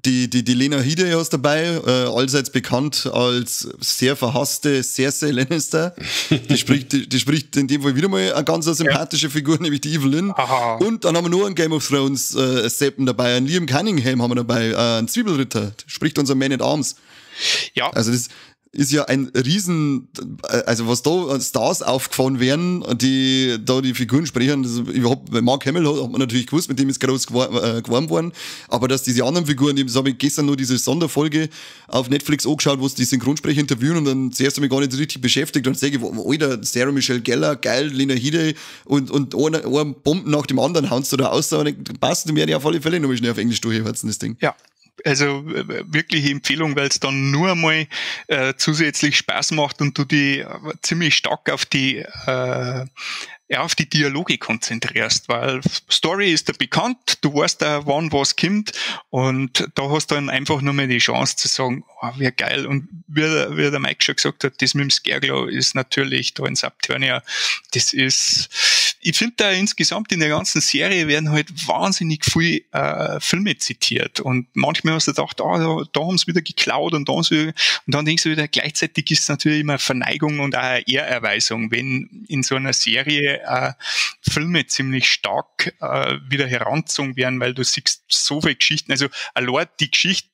Die Lena Headey ist dabei, allseits bekannt als sehr verhasste Cersei Lannister. Die spricht in dem Fall wieder mal eine ganz sympathische Figur, nämlich die Evelyn. Aha. Und dann haben wir nur einen Game of Thrones Seppen dabei, einen Liam Cunningham haben wir dabei, einen Zwiebelritter, spricht unser Man at Arms. Ja. Also das ist ja ein Riesen, also was da Stars aufgefahren werden, die da die Figuren sprechen, das überhaupt, Mark Hamill hat man natürlich gewusst, mit dem ist groß geworden worden, aber dass diese anderen Figuren, das habe ich gestern nur diese Sonderfolge auf Netflix angeschaut, wo sie die Synchronsprecher interviewen und dann zuerst habe ich mich gar nicht so richtig beschäftigt und sage ich, Alter, Sarah Michelle Gellar, geil, Lena Headey und eine Bomben nach dem anderen haust du da aus, aber passt, die werde ich auf alle Fälle nochmal schnell auf Englisch durchhören, das Ding. Ja. Also wirkliche Empfehlung, weil es dann nur einmal zusätzlich Spaß macht und du die ziemlich stark auf die auf die Dialoge konzentrierst, weil Story ist da bekannt, du weißt da, wann was kommt und da hast du dann einfach nur mal die Chance zu sagen, oh, wie geil. Und wie der Mike schon gesagt hat, das mit dem Scareglow ist natürlich da in Subternia, das ist, ich finde da insgesamt in der ganzen Serie werden halt wahnsinnig viel Filme zitiert und manchmal hast du gedacht, da haben sie wieder geklaut und da haben sie wieder, und dann denkst du wieder, gleichzeitig ist es natürlich immer Verneigung und auch eine Ehrerweisung, wenn in so einer Serie Filme ziemlich stark wieder herangezogen werden, weil du siehst so viele Geschichten, also allein die Geschichte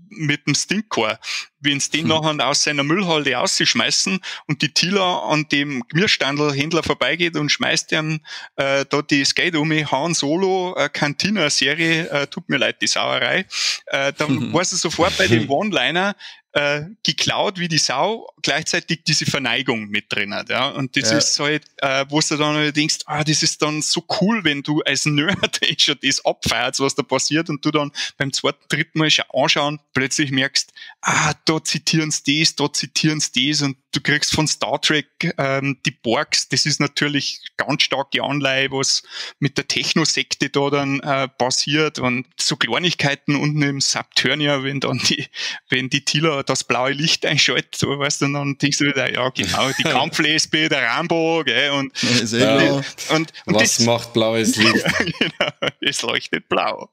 mit dem Stinkor, wenn sie den nachher aus seiner Müllhalde rausschmeißen und die Tila an dem Gemüsestandelhändler vorbeigeht und schmeißt ihm da die Skate um, Han Solo, Cantina-Serie, tut mir leid, die Sauerei, dann weißt du sofort bei dem One-Liner, geklaut wie die Sau, gleichzeitig diese Verneigung mit drin hat. Ja? Und das ist halt, wo du dann halt denkst, das ist dann so cool, wenn du als Nerd schon das abfeierst, was da passiert und du dann beim zweiten, dritten Mal anschauen, plötzlich merkst, da zitieren sie das, da zitieren sie das und du kriegst von Star Trek die Borgs, das ist natürlich ganz starke Anleihe, was mit der Technosekte da dann passiert und so Kleinigkeiten unten im Subternia, wenn dann die Tila das blaue Licht einschaltet, so, weißt du, und dann denkst du wieder, ja genau, die Kampflesbe, der Rambo, gell, und, und was das macht blaues Licht? Genau, es leuchtet blau.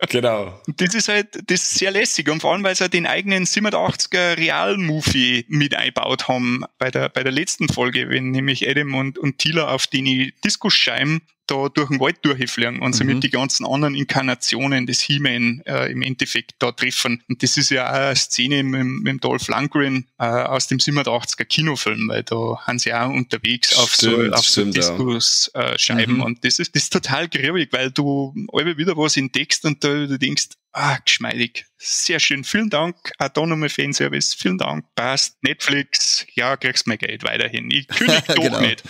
Genau. Und das ist halt, das ist sehr lässig und vor allem, weil sie halt den eigenen 87er Real-Movie mit eingebaut haben bei der letzten Folge, wenn nämlich Adam und Tila auf die Diskusscheiben da durch den Wald durchfliegen und somit die ganzen anderen Inkarnationen des He-Man im Endeffekt da treffen. Und das ist ja auch eine Szene mit dem Dolph Lundgren aus dem 87er Kinofilm, weil da sind sie auch unterwegs auf so Diskusscheiben. Und das ist total griffig, weil du immer wieder was entdeckst und da du denkst, geschmeidig. Sehr schön. Vielen Dank. Auch da nochmal Fanservice. Vielen Dank. Passt. Netflix. Ja, kriegst mein Geld weiterhin. Ich kündige doch genau. nicht.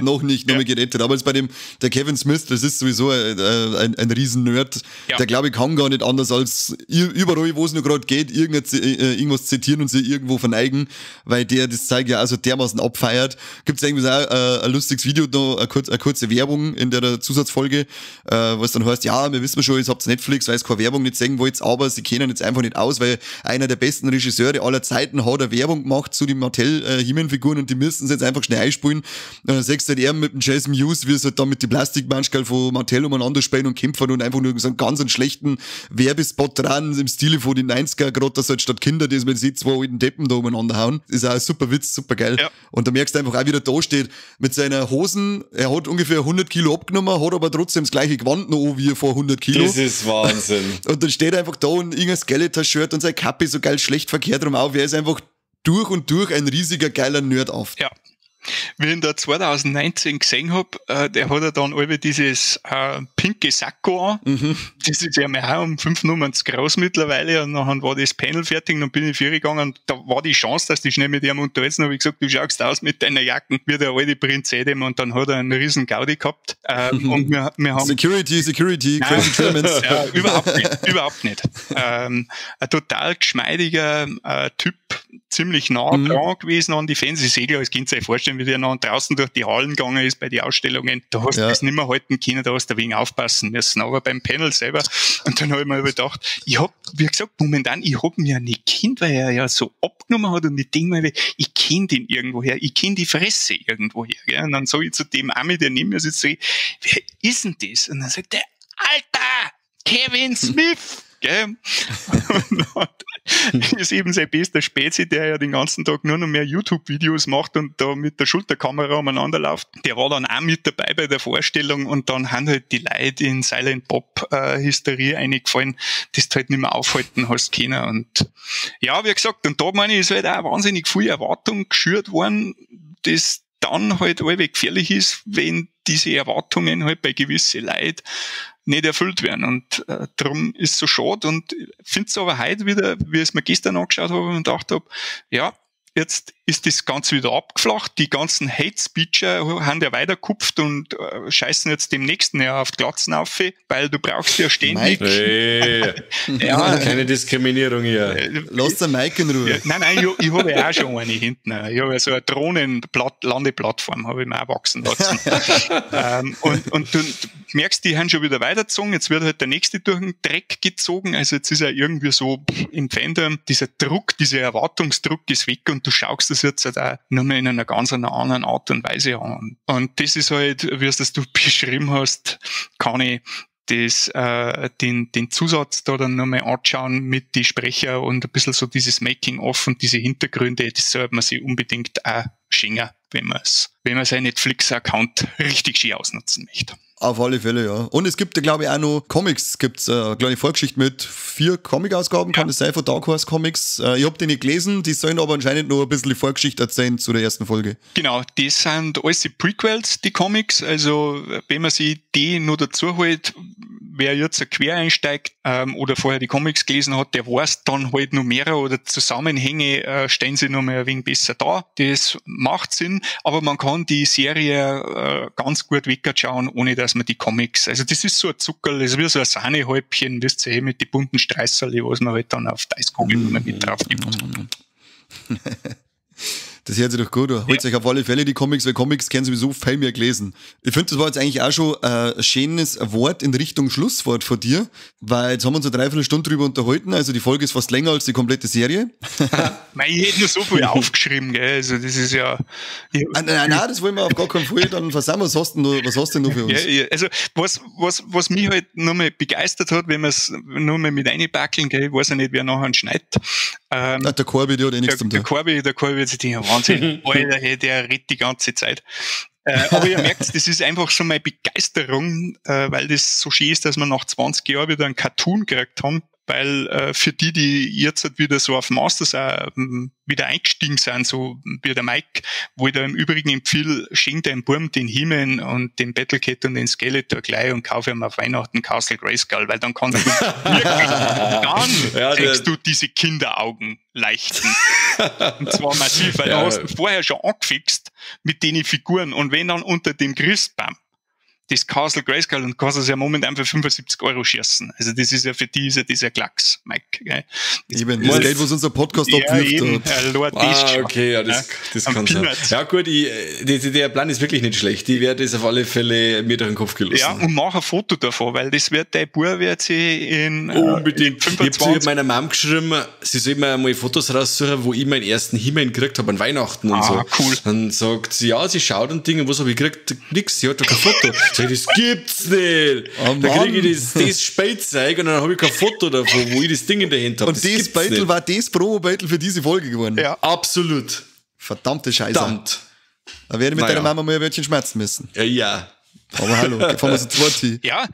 Noch nicht, noch mal gerettet. Aber jetzt bei dem, der Kevin Smith, das ist sowieso ein Riesen-Nerd. Ja. Der, glaube ich, kann gar nicht anders als überall, wo es nur gerade geht, irgendwas zitieren und sich irgendwo verneigen, weil der das Zeug ja also dermaßen abfeiert. Gibt es irgendwie auch ein lustiges Video da, eine kurze Werbung in der Zusatzfolge, was dann heißt, ja, wir wissen schon, ihr habt Netflix, weil es keine Werbung nicht sehen wollt, aber sie kennen jetzt einfach nicht aus, weil einer der besten Regisseure aller Zeiten hat eine Werbung gemacht zu den Mattel He-Man-Figuren und die müssen sie jetzt einfach schnell einspielen. Und dann siehst du halt er mit dem Jason Mewes, wie sie halt dann mit den Plastikmanschkerl von Mattel umeinander spielen und kämpfen und einfach nur so einen ganz einen schlechten Werbespot dran im Stile von den 90er, gerade dass halt statt Kinder, die man sieht, zwei alten Deppen da umeinander hauen. Ist auch ein super Witz, super geil. Ja. Und da merkst du einfach auch, wie der da steht mit seiner Hosen. Er hat ungefähr 100 Kilo abgenommen, hat aber trotzdem das gleiche Gewand noch wie vor 100 Kilo. Das ist Wahnsinn. Und dann steht er einfach da und irgendein Skeletor-Shirt und sein Kappe so geil schlecht verkehrt rum auf. Er ist einfach durch und durch ein riesiger, geiler Nerd auf. Ja. Wie ich ihn da 2019 gesehen hab, der hat ja dann alle dieses pinke Sakko an. Mhm. Das ist ja mir auch um 5 Nummern zu groß mittlerweile. Und dann war das Panel fertig und dann bin ich vorgegangen und da war die Chance, dass die schnell mit ihm unterhalten. Habe ich gesagt, du schaust aus mit deiner Jacken wie der alte Prinz Adam. Und dann hat er einen riesen Gaudi gehabt. Und wir haben Security, Security, nein, Crazy Germans. Ja, überhaupt nicht. Überhaupt nicht. Ein total geschmeidiger Typ, ziemlich nah dran gewesen an die Fans. Ich sehe ja, das könnt ihr euch vorstellen, wie der noch draußen durch die Hallen gegangen ist bei den Ausstellungen. Da hast du das nicht mehr halten können, da hast du ein wenig aufpassen müssen. Aber beim Panel selber, und dann habe ich mir gedacht, ich hab, wie gesagt, momentan, ich hab ihn ja nicht kennt, weil er ja so abgenommen hat und ich denke mir, ich kenne den irgendwoher, ich kenne die Fresse irgendwoher. Gell? Und dann sage ich zu dem Ami, der neben mir sitzt, sag ich, wer ist denn das? Und dann sagt der, Alter, Kevin Smith! Gell? Und ist eben sein bester Spezi, der ja den ganzen Tag nur noch mehr YouTube-Videos macht und da mit der Schulterkamera umeinander läuft. Der war dann auch mit dabei bei der Vorstellung und dann haben halt die Leute in Silent Bob Hysterie eingefallen, das du halt nicht mehr aufhalten hast können. Und ja, wie gesagt, und da meine ich, ist halt auch wahnsinnig viel Erwartung geschürt worden, das dann halt allweg gefährlich ist, wenn diese Erwartungen halt bei gewissen Leuten nicht erfüllt werden. Und darum ist es so schade und finde es aber heute wieder, wie ich es mir gestern angeschaut habe und gedacht habe, ja, jetzt ist das Ganze wieder abgeflacht. Die ganzen Hate-Speecher haben ja weitergekupft und scheißen jetzt dem nächsten Jahr auf die Glatzen auf, weil du brauchst ja ständig... Hey, ja, keine Diskriminierung hier. Lass den Mike in Ruhe. Ja, nein, ich habe ja auch schon eine hinten. Ich habe ja so eine Drohnen-Landeplattform, habe ich mir auch wachsen lassen. Und du merkst, die haben schon wieder weitergezogen. Jetzt wird halt der nächste durch den Dreck gezogen. Also jetzt ist ja irgendwie so im Fandom, dieser Druck, dieser Erwartungsdruck ist weg und du schaust das jetzt halt auch nur mehr in einer ganz anderen Art und Weise an. Und das ist halt, wie es das du beschrieben hast, kann ich das, den Zusatz da dann nochmal anschauen mit die Sprecher und ein bisschen so dieses Making-of und diese Hintergründe, das sollte man sich unbedingt auch schenken, wenn man seinen Netflix-Account richtig schön ausnutzen möchte. Auf alle Fälle, ja. Und es gibt ja, glaube ich, auch noch Comics. Es gibt eine kleine Vorgeschichte mit 4 Comic-Ausgaben, kann das sein, von Dark Horse Comics. Ich habe die nicht gelesen, die sollen aber anscheinend noch ein bisschen die Vorgeschichte erzählen zu der ersten Folge. Genau, das sind alles die Prequels, die Comics. Also, wenn man sich die noch dazu holt, wer jetzt quer einsteigt oder vorher die Comics gelesen hat, der weiß dann halt noch mehrere oder Zusammenhänge stellen sich noch mal ein wenig besser dar. Das macht Sinn, aber man kann die Serie ganz gut wegschauen, ohne dass man die Comics, also das ist so ein Zuckerl, das ist wie so ein Sahnehäubchen, wisst ihr, mit den bunten Streißerl, was man halt dann auf die Eiskugel mit drauf gibt. Das hört sich doch gut an. Holt euch auf alle Fälle die Comics, weil Comics kennen sowieso viel mehr gelesen. Ich finde, das war jetzt eigentlich auch schon ein schönes Wort in Richtung Schlusswort von dir, weil jetzt haben wir uns eine Dreiviertelstunde drüber unterhalten, also die Folge ist fast länger als die komplette Serie. Mei, ich hätte nur so viel aufgeschrieben, gell? Also das ist ja... Nein, das wollen wir auf gar keinen Fall, dann versammern wir, was hast du denn noch für uns? Ja, also was mich halt nochmal begeistert hat, wenn wir es nur mal mit reinpackeln, gell, ich weiß ja nicht, wer nachher schneidet. Der Corby, der hat eh nichts zum tun. Der Corby wird sich denken, Wahnsinn, Alter, hey, der redet die ganze Zeit. Aber ihr merkt, das ist einfach schon meine Begeisterung, weil das so schön ist, dass wir nach 20 Jahren wieder einen Cartoon gekriegt haben, weil für die, die jetzt halt wieder so auf Masters auch wieder eingestiegen sind, so wie der Mike, wo ich da im Übrigen empfehle, schenk deinem Burm den He-Man und den Battlecat und den Skeletor gleich und kaufe ihm auf Weihnachten Castle Grayskull, weil dann kannst du wirklich, dann ja, kriegst du diese Kinderaugen leichten. Und zwar massiv, weil du hast ihn vorher schon angefixt mit den Figuren und wenn dann unter dem Christbaum das Castle Grayskull und kannst es ja momentan für 75 € schießen. Also das ist ja für die, ist ja dieser Klacks, Mike. Gell? Das, eben, das Geld, was unser Podcast abwirft. Eben, Lord, okay, ja, das kann sein. Ja gut, der Plan ist wirklich nicht schlecht. Ich werde das auf alle Fälle mir durch den Kopf gelassen. Ja, und mach ein Foto davon, weil das wird, dein Bub wird sich in unbedingt. 25. Ich habe meiner Mom geschrieben, sie soll mir mal Fotos raussuchen, wo ich meinen ersten He-Man gekriegt habe an Weihnachten und so. Cool. Dann sagt sie, ja, sie schaut und Dinge, was habe ich gekriegt? Nix, sie hat doch kein Foto. Das gibt's nicht! Oh, da kriege ich das Spielzeug und dann habe ich kein Foto davon, wo ich das Ding in der Hand habe. Und das Beitel war das Promo-Beitel für diese Folge geworden. Ja. Absolut. Verdammte Scheiße. Verdammt. Da werde ich mit deiner Mama mal ein Wörtchen schmerzen müssen. Ja, ja. Aber hallo, fahren wir so zweit hin. Ja,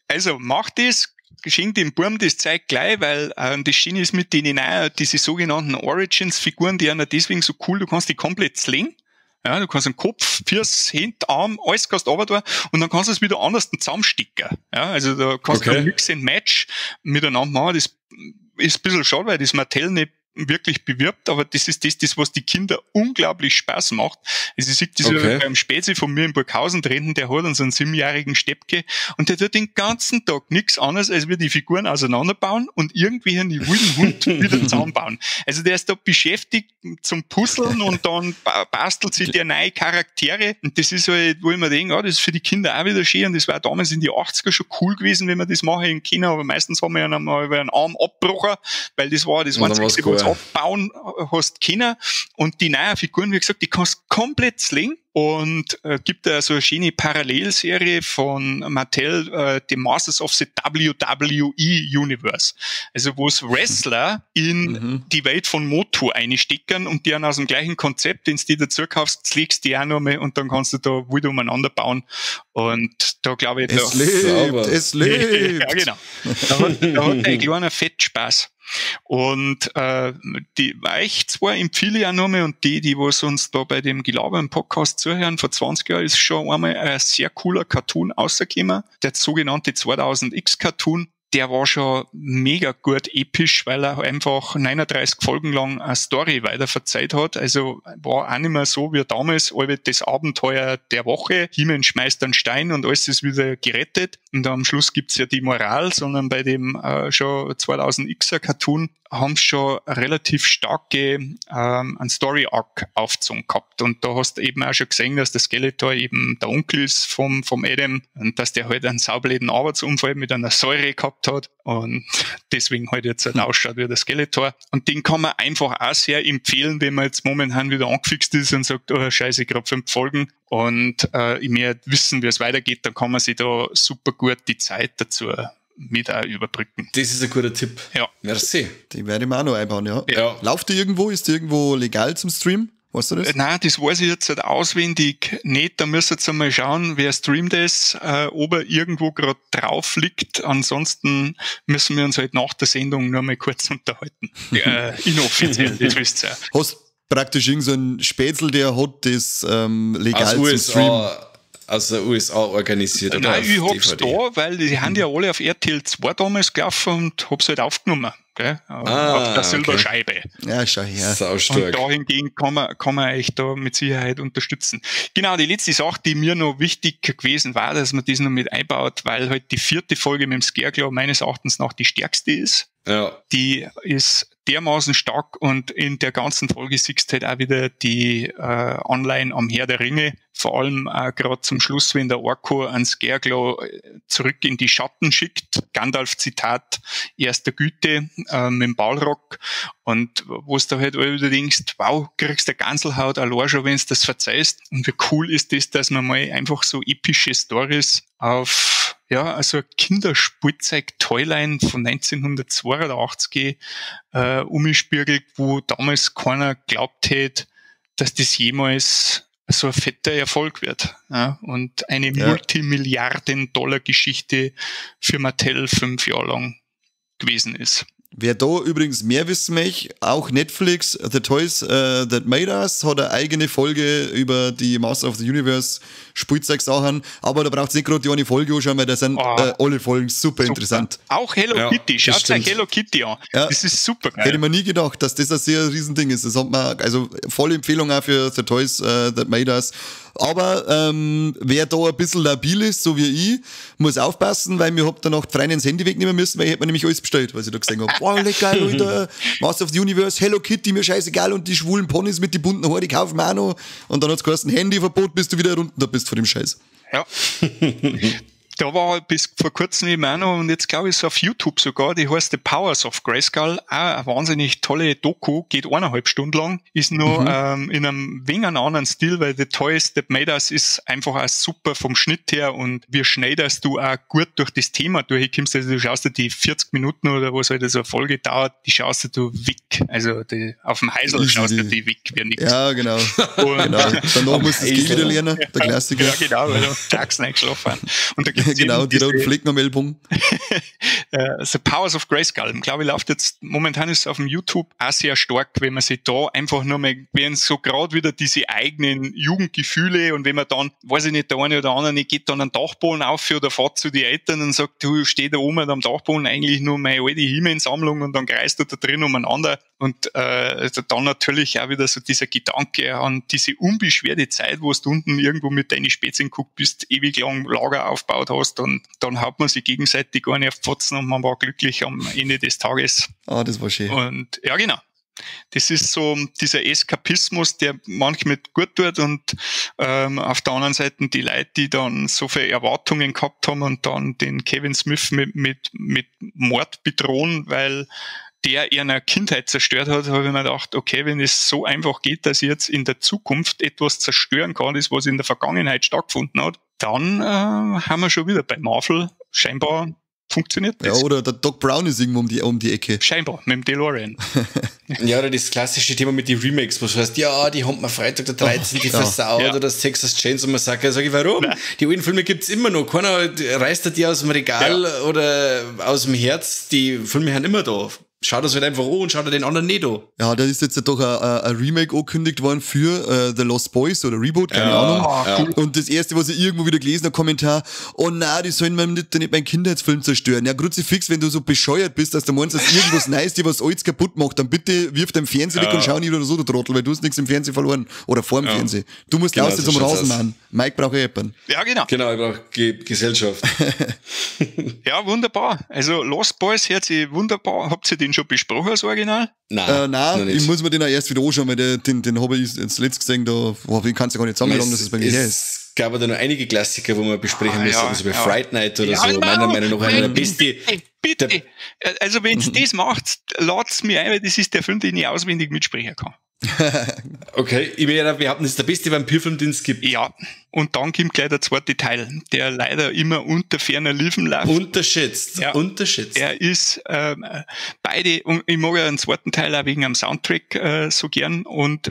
also mach das, schenk dem Burm das Zeug gleich, weil das Schöne ist mit denen auch, diese sogenannten Origins-Figuren, die sind ja deswegen so cool, du kannst die komplett zlegen. Ja, du kannst einen Kopf, Füße, Hände, Arm, alles kannst du runter und dann kannst du es wieder anders zusammenstecken. Ja, also da kannst du Mix and Match miteinander machen. Das ist ein bisschen schade, weil das Mattel nicht wirklich bewirbt, aber das ist das, was die Kinder unglaublich Spaß macht. Also ich sehe das ja beim Spezi von mir in Burghausen drin, der hat einen so einen 7-jährigen Steppke und der tut den ganzen Tag nichts anderes, als wir die Figuren auseinanderbauen und irgendwie einen wilden Hund wieder zusammenbauen. Also der ist da beschäftigt zum Puzzeln und dann bastelt sich der neue Charaktere und das ist halt, wo ich mir denke, das ist für die Kinder auch wieder schön und das war damals in die 80er schon cool gewesen, wenn wir das machen in China, aber meistens haben wir ja noch mal über einen Arm abgebrochen, weil das war das Einzige, was ganz abbauen hast können. Und die neuen Figuren, wie gesagt, die kannst du komplett zlegen. Und gibt da so eine schöne Parallelserie von Mattel, The Masters of the WWE Universe. Also wo es Wrestler in die Welt von Motu einstecken und die dann aus dem gleichen Konzept, den du dir dazu kaufst, legst die auch noch mal und dann kannst du da wild umeinander bauen. Und da glaube ich... Es lebt, es lebt! Ja, genau. Da hat ein kleiner Fettspaß. Und die euch zwar empfehle ich auch nochmal, und die was uns da bei dem Gelaber im Podcast zuhören, vor 20 Jahren ist schon einmal ein sehr cooler Cartoon rausgekommen, der sogenannte 2000X Cartoon. Der war schon mega gut episch, weil er einfach 39 Folgen lang eine Story weiter verzeiht hat. Also war auch nicht mehr so wie damals, allweil das Abenteuer der Woche. He-Man schmeißt einen Stein und alles ist wieder gerettet. Und am Schluss gibt's ja die Moral, sondern bei dem schon 2000Xer Cartoon haben sie schon relativ starke einen Story-Arc aufgezogen gehabt. Und da hast du eben auch schon gesehen, dass der Skeletor eben der Onkel ist vom Adam und dass der halt einen saublöden Arbeitsunfall mit einer Säure gehabt hat und deswegen halt jetzt halt ausschaut wie der Skeletor. Und den kann man einfach auch sehr empfehlen, wenn man jetzt momentan wieder angefixt ist und sagt, oh scheiße, ich grad 5 Folgen und ich möchte wissen, wie es weitergeht, dann kann man sich da super gut die Zeit dazu mit auch überbrücken. Das ist ein guter Tipp. Ja. Merci. Die werde ich mir auch noch einbauen, ja. Ja. Lauft die irgendwo? Ist die irgendwo legal zum Stream? Weißt du das? Nein, das weiß ich jetzt halt auswendig nicht. Da müsst ihr jetzt einmal schauen, wer streamt das, ob er irgendwo gerade drauf liegt. Ansonsten müssen wir uns halt nach der Sendung nur mal kurz unterhalten. Inoffiziell, das wisst ihr ja. Hast praktisch irgend so einen Spätzl, der hat das legal aus zum USA. Streamen. Aus der USA organisiert, oder? Nein, ich hab's DVD. Da, weil die haben ja alle auf RTL 2 damals gelaufen und hab's halt aufgenommen. Gell? Auf der Silberscheibe. Ja, schau her. Saustark. Und dahingehend kann man euch da mit Sicherheit unterstützen. Genau, die letzte Sache, die mir noch wichtig gewesen war, dass man das noch mit einbaut, weil halt die 4. Folge mit dem Scareclaw meines Erachtens nach die stärkste ist. Ja. Die ist dermaßen stark und in der ganzen Folge siehst du halt auch wieder die Online am Herr der Ringe, vor allem auch gerade zum Schluss, wenn der Orko an Scareclaw zurück in die Schatten schickt, Gandalf-Zitat, erster Güte mit dem Balrog, und wo es da halt alle wieder denkst, wow, kriegst du Ganselhaut allein schon, wenn du das verzeihst, und wie cool ist das, dass man mal einfach so epische Stories auf, ja, also Kinderspielzeug-Toyline von 1982 umspiegelt, wo damals keiner glaubt hätte, dass das jemals so ein fetter Erfolg wird. Ja, und eine Multimilliarden-Dollar-Geschichte für Mattel 5 Jahre lang gewesen ist. Wer da übrigens mehr wissen möchte, auch Netflix, The Toys That Made Us, hat eine eigene Folge über die Master of the Universe Spielzeugsachen, aber da braucht es nicht gerade die eine Folge anschauen, weil da sind alle Folgen super interessant. Auch Hello Kitty, schaut euch Hello Kitty an. Ja. Das ist super geil. Hätte ich mir nie gedacht, dass das ein sehr Riesending ist. Das hat man, also volle Empfehlung auch für The Toys That Made Us. Aber wer da ein bisschen labil ist, so wie ich, muss aufpassen, weil mir hab danach die Freundin das Handy wegnehmen müssen, weil ich hätte mir nämlich alles bestellt, was ich da gesehen hab. Wow, lecker, Alter, Master of the Universe, Hello Kitty, mir scheißegal, und die schwulen Ponys mit den bunten Haaren, die kaufen wir auch noch. Und dann hat's geheißen, Handyverbot, bis du wieder runter bist von dem Scheiß. Ja. Da war bis vor kurzem eben auch noch, und jetzt glaube ich ist auf YouTube sogar, die heißt The Powers of Grayskull, auch eine wahnsinnig tolle Doku, geht 1,5 Stunden lang, ist nur in einem wenig anderen Stil, weil The Toys That Made Us ist einfach auch super vom Schnitt her und wie schnell, dass du auch gut durch das Thema durchkommst, also du schaust dir die 40 Minuten oder was halt so eine Folge dauert, die schaust du weg, also die, auf dem Heisel schaust du die weg, wie nix. Ja, genau. Und genau. Danach musst du das Geh wieder lernen, der Klassiker. Ja, genau, weil du tags eingeschlafen. Und da gibt's genau, die roten Flecken am Ellbogen. The Powers of Grayskull, glaube ich, läuft jetzt, momentan ist es auf dem YouTube auch sehr stark, wenn man sich da einfach nur mal, wenn so gerade wieder diese eigenen Jugendgefühle und wenn man dann, weiß ich nicht, der eine oder andere geht dann einen Dachboden auf oder fährt zu den Eltern und sagt, du, steh da oben am Dachboden eigentlich nur meine alte He-Man-Sammlung und dann kreist du da drin umeinander und dann natürlich auch wieder so dieser Gedanke an diese unbeschwerte Zeit, wo du unten irgendwo mit deinen Spezien geguckt bist, ewig lang Lager aufgebaut hast und dann haut man sich gegenseitig eine auf die Fotzen und man war glücklich am Ende des Tages. Ah, das war schön. Und ja, genau. Das ist so dieser Eskapismus, der manchmal gut tut und auf der anderen Seite die Leute, die dann so viele Erwartungen gehabt haben und dann den Kevin Smith mit Mord bedrohen, weil der ihre Kindheit zerstört hat, habe ich mir gedacht, okay, wenn es so einfach geht, dass ich jetzt in der Zukunft etwas zerstören kann, das was in der Vergangenheit stattgefunden hat, dann haben wir schon wieder bei Marvel scheinbar funktioniert das. Ja, oder der Doc Brown ist irgendwo um die Ecke. Scheinbar, mit dem DeLorean. Ja, oder das klassische Thema mit den Remakes, was heißt, ja, die haben mir Freitag der 13. Die versaut, oder das Texas Chainsaw Massacre. Sag ich, warum? Nein. Die alten Filme gibt's immer noch. Keiner reißt die aus dem Regal oder aus dem Herz. Die Filme sind immer da. Schau das halt einfach an und schau dir den anderen nicht an. Ja, da ist jetzt ja doch ein Remake angekündigt worden für The Lost Boys oder Reboot, keine Ahnung. Ja. Und das erste, was ich irgendwo wieder gelesen habe, Kommentar, oh nein, die sollen mir nicht meinen Kindheitsfilm zerstören. Ja, Kruzifix, wenn du so bescheuert bist, dass du meinst, dass irgendwas Neues dir was Altes kaputt macht, dann bitte wirf dein Fernseher weg und schau nicht oder so, du Trottel, weil du hast nichts im Fernsehen verloren. Oder vorm Fernsehen. Du musst raus zum Rasenmann. Mike braucht jemanden. Ja, genau. Genau, ich brauche Gesellschaft. Ja, wunderbar. Also Lost Boys hört sich wunderbar. Habt ihr den schon besprochen, das Original? Nein, nein, ich muss mir den auch erst wieder anschauen, weil den habe ich jetzt letzt gesehen, da, boah, ich kann es ja gar nicht sagen, wie lange das bei mir her ist. Es gab ja da noch einige Klassiker, wo wir besprechen müssen, also bei Fright Night oder so, meiner Meinung nach einer der besten. Bitte, also wenn ihr das macht, lad's mir ein, weil das ist der Film, den ich auswendig mitsprechen kann. Okay, ich werde behaupten, das ist der beste Vampirfilm, den es gibt. Ja, und dann kommt gleich der zweite Teil, der leider immer unter ferner Liefen läuft. Unterschätzt, ja, unterschätzt. Er ist beide, und ich mag ja den zweiten Teil auch wegen am Soundtrack so gern und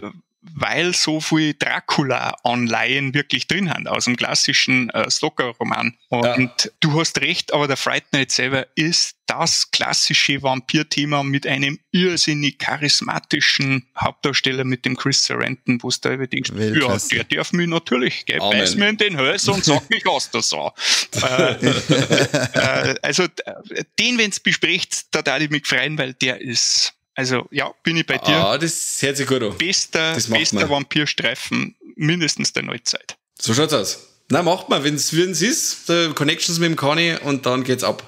weil so viel Dracula-Anleihen wirklich drin haben, aus dem klassischen Stoker-Roman. Und du hast recht, aber der Fright Night selber ist das klassische Vampir-Thema mit einem irrsinnig charismatischen Hauptdarsteller, mit dem Chris Sarandon, wo es da über denkst, ja, der darf mich natürlich, gell, beiß mir in den Hals und sag mich aus der Sau. Also den, wenn's bespricht, da darf ich mich freuen, weil der ist... Also ja, bin ich bei dir. Ah, das hört sich gut an. Bester Vampirstreifen, mindestens der Neuzeit. So schaut's aus. Na, macht man, wenn's ist, da Connections mit dem Conny und dann geht's ab.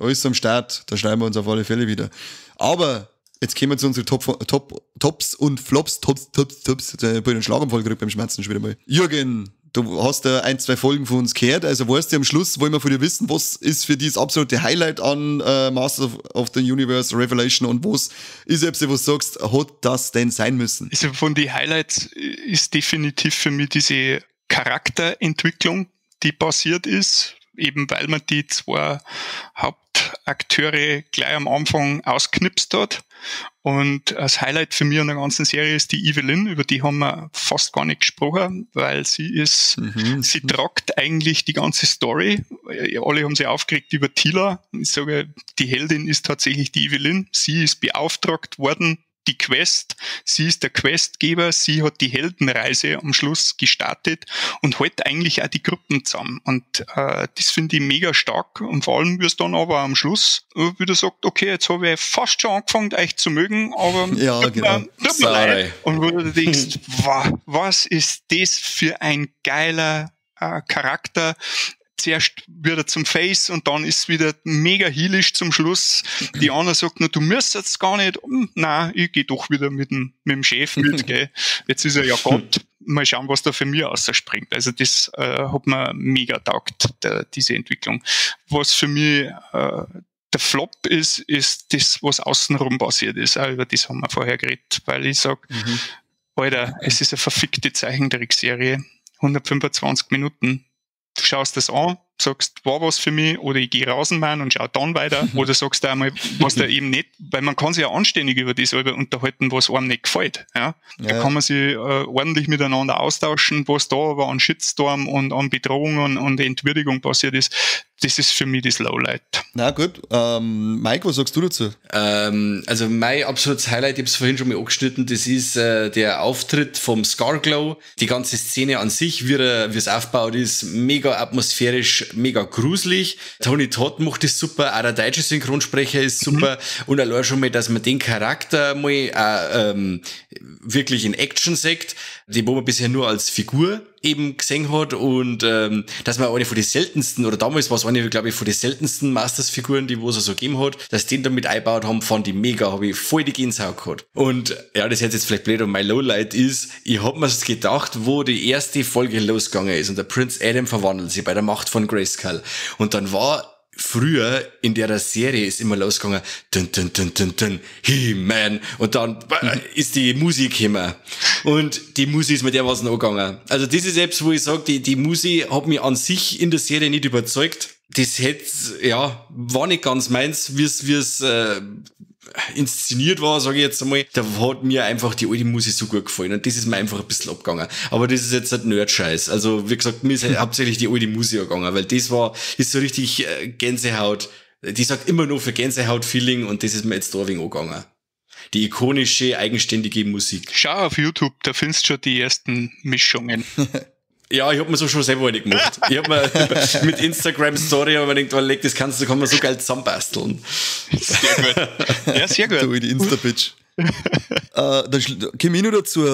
Alles am Start, da schreiben wir uns auf alle Fälle wieder. Aber jetzt kommen wir zu unseren Tops und Flops, Tops. Jetzt habe ich einen Schlaganfall gekriegt beim Schmerzen schon wieder mal. Jürgen, du hast ja 1, 2 Folgen von uns gehört, also weißt du, am Schluss wollen wir von dir wissen, was ist für dich das absolute Highlight an Masters of the Universe Revelation und was ist etwas, was du sagst, hat das denn sein müssen? Also von den Highlights ist definitiv für mich diese Charakterentwicklung, die passiert ist, eben weil man die zwei Hauptakteure gleich am Anfang ausknipst hat. Und das Highlight für mich an der ganzen Serie ist die Evelyn, über die haben wir fast gar nicht gesprochen, weil sie ist, sie tragt eigentlich die ganze Story. Alle haben sich aufgeregt über Teela. Ich sage, die Heldin ist tatsächlich die Evelyn. Sie ist beauftragt worden, die Quest, sie ist der Questgeber, sie hat die Heldenreise am Schluss gestartet und hält eigentlich auch die Gruppen zusammen. Und das finde ich mega stark und vor allem, wie es dann aber am Schluss wieder sagt, okay, jetzt habe ich fast schon angefangen, euch zu mögen, aber ja, tut genau. Mir leid. Und wo du denkst, wow, was ist das für ein geiler Charakter? Zuerst wird er zum Face und dann ist es wieder mega heelisch zum Schluss. Die Anna sagt nur, du musst jetzt gar nicht. Nein, ich gehe doch wieder mit dem Chef mit. Gell. Jetzt ist er ja Gott. Mal schauen, was da für mich rausspringt. Also das hat mir mega taugt, diese Entwicklung. Was für mich der Flop ist, ist das, was außenrum passiert ist. Auch über das haben wir vorher geredet, weil ich sag, Alter, es ist eine verfickte Zeichentrickserie. 125 Minuten. Du schaust das an, sagst, war was für mich, oder ich gehe raus, Mann, und schau dann weiter, oder sagst du einmal, was da eben nicht, weil man kann sich ja anständig über das unterhalten, was einem nicht gefällt. Ja? Da kann man sich ordentlich miteinander austauschen, was da aber an Shitstorm und an Bedrohungen und Entwürdigung passiert ist, das ist für mich das Lowlight. Na gut, Mike, was sagst du dazu? Also mein absolutes Highlight, ich habe es vorhin schon mal angeschnitten, das ist der Auftritt vom Scarglow. Die ganze Szene an sich, wie es aufgebaut ist, mega atmosphärisch, mega gruselig. Tony Todd macht das super, auch der deutsche Synchronsprecher ist super. Und allein schon mal, dass man den Charakter mal wirklich in Action sieht, die wo man bisher nur als Figur eben gesehen hat und dass man eine von den seltensten, oder damals war es eine, glaube ich, von den seltensten Masters-Figuren, die wo es so gegeben hat, dass den damit eingebaut haben, fand ich mega, habe ich voll die Gänsehaut gehabt. Und ja, das hört jetzt vielleicht blöd, und mein Lowlight ist, ich hab mir's gedacht, wo die erste Folge losgegangen ist und der Prince Adam verwandelt sich bei der Macht von Grayskull. Und dann war Früher in der Serie ist immer losgegangen, dun, dun, dun, dun, dun, He-Man, und dann ist die Musik gekommen. Und die Musik ist mir dermaßen angegangen. Also das ist etwas, wo ich sage, die Musik hat mich an sich in der Serie nicht überzeugt. Das hätte, ja, war nicht ganz meins, wie es inszeniert war, sage ich jetzt einmal. Da hat mir einfach die alte Musik so gut gefallen und das ist mir einfach ein bisschen abgegangen. Aber das ist jetzt halt Nerd-Scheiß. Also, wie gesagt, mir ist halt hauptsächlich die alte Musik gegangen, weil das ist so richtig Gänsehaut. Die sagt immer nur für Gänsehaut-Feeling und das ist mir jetzt da ein wenig angegangen. Die ikonische, eigenständige Musik. Schau auf YouTube, da findest du schon die ersten Mischungen. Ja, ich hab mir so schon selber eine gemacht. Ich hab mir mit Instagram Story aber gedacht, oh, das kann man so geil zusammenbasteln. Sehr gut. Ja, sehr gut. Du, die Insta-Bitch. Dann komme ich noch dazu.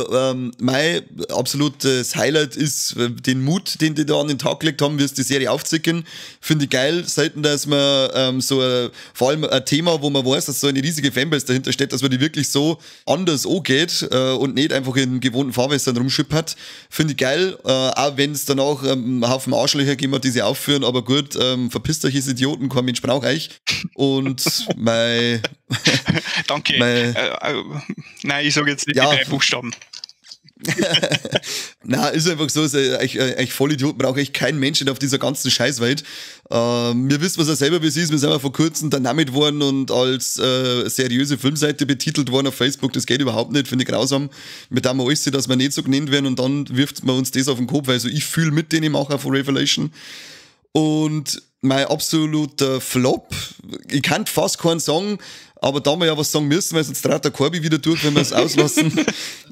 Mein absolutes Highlight ist den Mut, den die da an den Tag gelegt haben, wie es die Serie aufziehen. Finde ich geil. Selten, dass man vor allem ein Thema, wo man weiß, dass so eine riesige Fanbase dahinter steht, dass man die wirklich so anders angeht und nicht einfach in gewohnten Fahrwässern rumschippert. Finde ich geil. Auch wenn es danach einen Haufen Arschlöcher geben hat, die sie aufführen, aber gut, verpisst euch, ihr Idioten, kein Mensch braucht euch. Und mein Danke. Nein, ich sage jetzt nicht die drei Buchstaben. Nein, ist einfach so, euch Vollidioten brauche ich keinen Menschen auf dieser ganzen Scheißwelt. Wir wissen, was er selber wie es ist. Wir sind ja vor kurzem damit worden und als seriöse Filmseite betitelt worden auf Facebook. Das geht überhaupt nicht, finde ich grausam. Wir tun alles, dass wir nicht so genannt werden und dann wirft man uns das auf den Kopf. Also ich fühle mit denen Macher von Revelation. Und mein absoluter Flop, ich kann fast keinen sagen, aber da wir ja was sagen müssen, weil sonst dreht der Corby wieder durch, wenn wir es auslassen,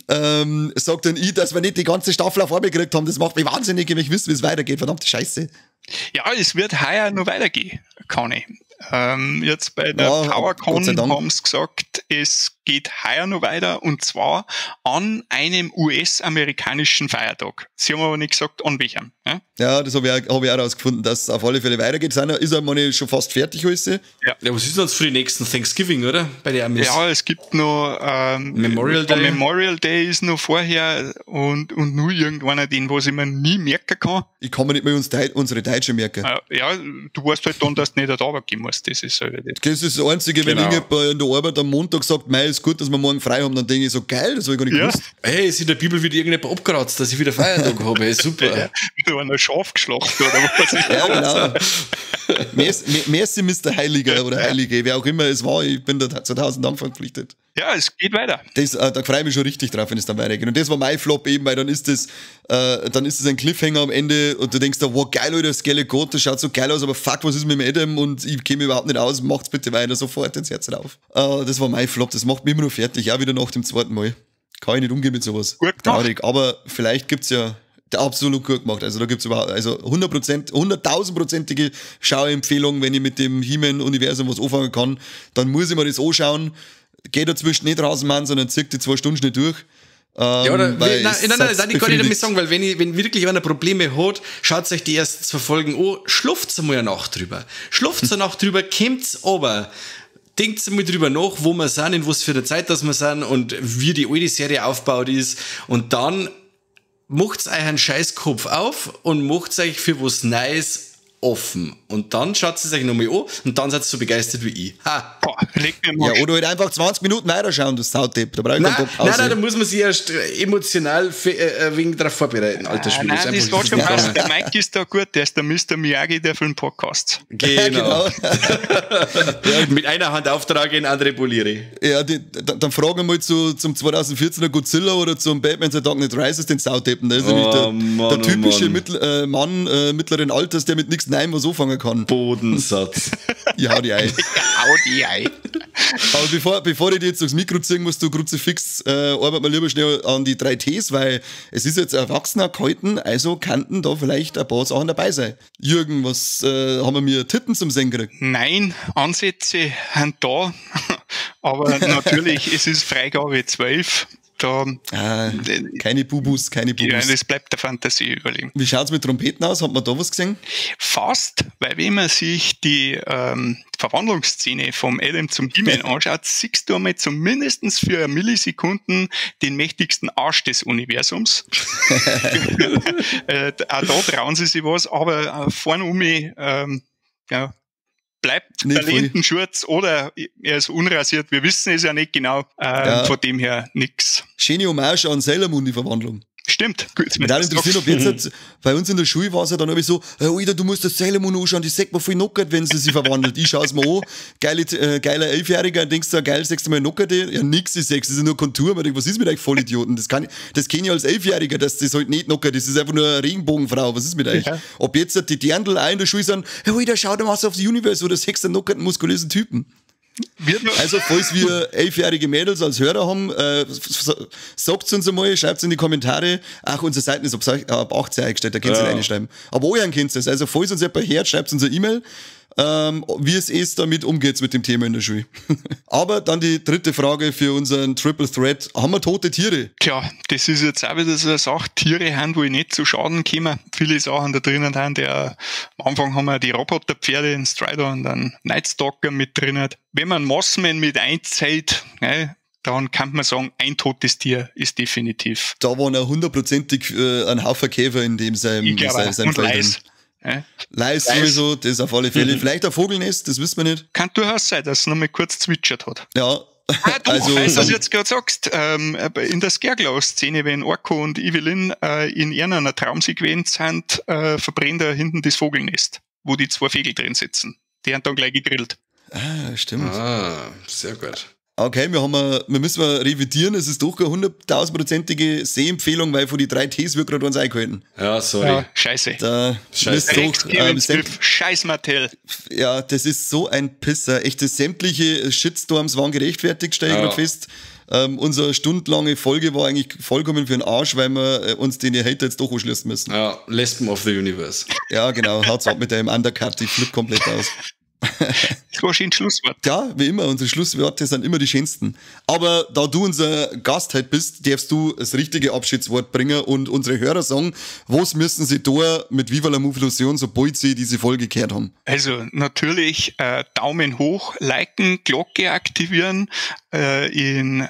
sagt dann ich, dass wir nicht die ganze Staffel auf einmal gekriegt haben. Das macht mich wahnsinnig, ich möchte wissen, wie es weitergeht. Verdammte Scheiße. Ja, es wird heuer noch weitergehen, kann ich. Jetzt bei der PowerCon haben sie gesagt, es geht heuer noch weiter und zwar an einem US-amerikanischen Feiertag. Sie haben aber nicht gesagt, an welchem. Ja, ja, das habe ich auch rausgefunden, dass es auf alle Fälle weitergeht. Ist ja schon fast fertig alles. Ja. Ja, was ist denn das für die nächsten Thanksgiving, oder? Bei den Amis? Ja, es gibt noch Memorial Day. Memorial Day ist noch vorher und nur irgendwann den, was ich mir nie merken kann. Ich kann mir nicht mehr unsere Deutsche merken. Ja, du weißt halt dann, dass du nicht an die Arbeit gehen musst. Das ist halt das. Das ist das Einzige, wenn irgendjemand in der Arbeit am Montag sagt, mei, ist gut, dass wir morgen frei haben, dann denke ich so, geil, das habe ich gar nicht gewusst. Hey, ist in der Bibel wieder irgendjemand abgeratzt, dass ich wieder Feiertag habe. Hey, super. Ja, du hast ein Schaf geschlachtet oder was. Ja, genau. Merci, Mr. Heiliger oder Heilige, wer auch immer es war, ich bin da zu 1000 Dank verpflichtet. Ja, es geht weiter. Das, da freue ich mich schon richtig drauf, wenn es dann weitergeht. Und das war mein Flop eben, weil dann ist das ein Cliffhanger am Ende und du denkst da, wow, geil, Alter, das geile Gott, das schaut so geil aus, aber fuck, was ist mit dem Adam und ich käme überhaupt nicht aus, macht's bitte weiter, sofort ins Herz rauf. Das war mein Flop, das macht mich immer noch fertig, auch wieder nach dem zweiten Mal. Kann ich nicht umgehen mit sowas. Gut gemacht. Traurig, aber vielleicht gibt's ja absolut gut gemacht. Also da gibt's überhaupt, also 100%, 100.000-prozentige Schauempfehlung, wenn ich mit dem He-Man-Universum was anfangen kann, dann muss ich mir das anschauen. Geht dazwischen nicht raus, Mann, sondern zirkt die 2 Stunden schnell durch. Ja, oder, nein, ich kann nicht damit sagen, weil wenn wirklich einer Probleme hat, schaut euch die ersten 2 Folgen an, schlaft einmal eine Nacht drüber. Schlaft eine Nacht drüber, kommt's aber. Denkt einmal drüber nach, wo wir sind, in was für der Zeit, dass wir sind und wie die alte Serie aufgebaut ist. Und dann macht's euch einen Scheißkopf auf und macht's euch für was Neues offen. Und dann schaut es euch nochmal an und dann seid ihr so begeistert wie ich. Ha. Boah, leg mir mal. Ja, oder halt einfach 20 Minuten weiterschauen, das Sautipp. Da brauche ich keinen Kopf. Nein, da muss man sich erst emotional wegen darauf vorbereiten, alter Schwede. Nein, das war schon was. Der Mike ist da gut, der ist der Mr. Miyagi der Filmpodcasts. Genau. Ja, mit einer Hand auftrage in andere Poliere. Ja, dann fragen wir mal zum 2014er Godzilla oder zum Batman The Dark Knight Rises den Sauteppen. Der ist nämlich der typische Mann mittleren Alters, der mit nichts Nein was anfangen kann. Bodensatz. Ich hau die ein. Hau die ein. Aber bevor ich dir jetzt durchs Mikro ziehen muss, du Kruzifix, arbeit mal lieber schnell an die 3 Ts, weil es ist jetzt Erwachsener gehalten, also könnten da vielleicht ein paar Sachen dabei sein. Jürgen, was haben wir mir Titten zum Sehen gekriegt? Nein, Ansätze sind da, aber natürlich, es ist Freigabe 12. Da, keine Bubus, keine Bubus. Ja, das bleibt der Fantasie überlegen. Wie schaut's mit Trompeten aus? Hat man da was gesehen? Fast, weil wenn man sich die Verwandlungsszene vom Adam zum He-Man anschaut, siehst du einmal zumindest für Millisekunden den mächtigsten Arsch des Universums. Auch da trauen sie sich was, aber vorne um mich, ja, Bleibt der Lendenschurz oder er ist unrasiert, wir wissen es ja nicht genau. Ja. Von dem her nix. Schöne Hommage an Sailor Moon, die Verwandlung. Stimmt. Gut, mich würde interessieren, ob jetzt bei uns in der Schule war es ja dann irgendwie so, hey, Alter, du musst das Sailor Moon anschauen, die sagt mir voll knockert, wenn sie sich verwandelt. Ich schaue es mir an, geiler Elfjähriger, und denkst du, geil, sagst du mal knockert, ja nix ist sechs, das ist ja nur Kontur. Man denkt, was ist mit euch Vollidioten? Das kenn ich als Elfjähriger, dass das halt nicht knockert, das ist einfach nur eine Regenbogenfrau, was ist mit euch? Ja. Ob jetzt die Dirndl auch in der Schule sind, hey, Alter, schau dir mal auf die Universe oder sechst einen knockerten, muskulösen Typen. Also, falls wir 11-jährige Mädels als Hörer haben, sagt uns einmal, schreibt es in die Kommentare. Auch unsere Seiten ist ab 18 eingestellt, da könnt ihr reinschreiben. Aber euren könnt ihr es. Also, falls uns jemand hört, schreibt uns eine E-Mail, wie es ist, damit umgeht mit dem Thema in der Schule. Aber dann die dritte Frage für unseren Triple Threat. Haben wir tote Tiere? Tja, das ist jetzt auch wieder so eine Sache. Tiere haben, wo ich nicht zu Schaden komme. Viele Sachen da drinnen haben. Am Anfang haben wir die Roboterpferde, den Strider und einen Nightstalker mit drinnen. Wenn man Mossman mit einzählt, ne, dann kann man sagen, ein totes Tier ist definitiv. Da waren auch hundertprozentig ein Haufen Käfer in dem seinem Feld drin. Ja. Leis sowieso, das auf alle Fälle. Vielleicht ein Vogelnest, das wissen wir nicht. Kann durchaus sein, dass es noch mal kurz zwitschert hat. Ja. Ah, doch, also, weißt du, was du jetzt gerade sagst, in der Scareglow-Szene, wenn Orko und Evelyn in einer Traumsequenz sind, verbrennt er hinten das Vogelnest, wo die zwei Vögel drin sitzen. Die haben dann gleich gegrillt. Ah, stimmt. Ah, sehr gut. Okay, wir müssen revidieren, es ist doch keine 100.000-prozentige Sehempfehlung, weil von die 3 Ts wird gerade uns eingehalten. Ja, sorry. Ja, scheiße. Da scheiße. Doch, Scheiß Mattel. Ja, das ist so ein Pisser. Echt, sämtliche Shitstorms waren gerechtfertigt, stelle ich gerade fest. Unsere stundenlange Folge war eigentlich vollkommen für den Arsch, weil wir uns den Hater jetzt doch anschließen müssen. Ja, Lesben of the Universe. Ja, genau. Haut's ab mit dem Undercut, die flippt komplett aus. Das war ein Schlusswort. Ja, wie immer, unsere Schlussworte sind immer die schönsten. Aber da du unser Gast heute bist, darfst du das richtige Abschiedswort bringen und unsere Hörer sagen, was müssen sie tun mit Viva la Movilusion, sobald sie diese Folge gehört haben? Also natürlich Daumen hoch, liken, Glocke aktivieren, in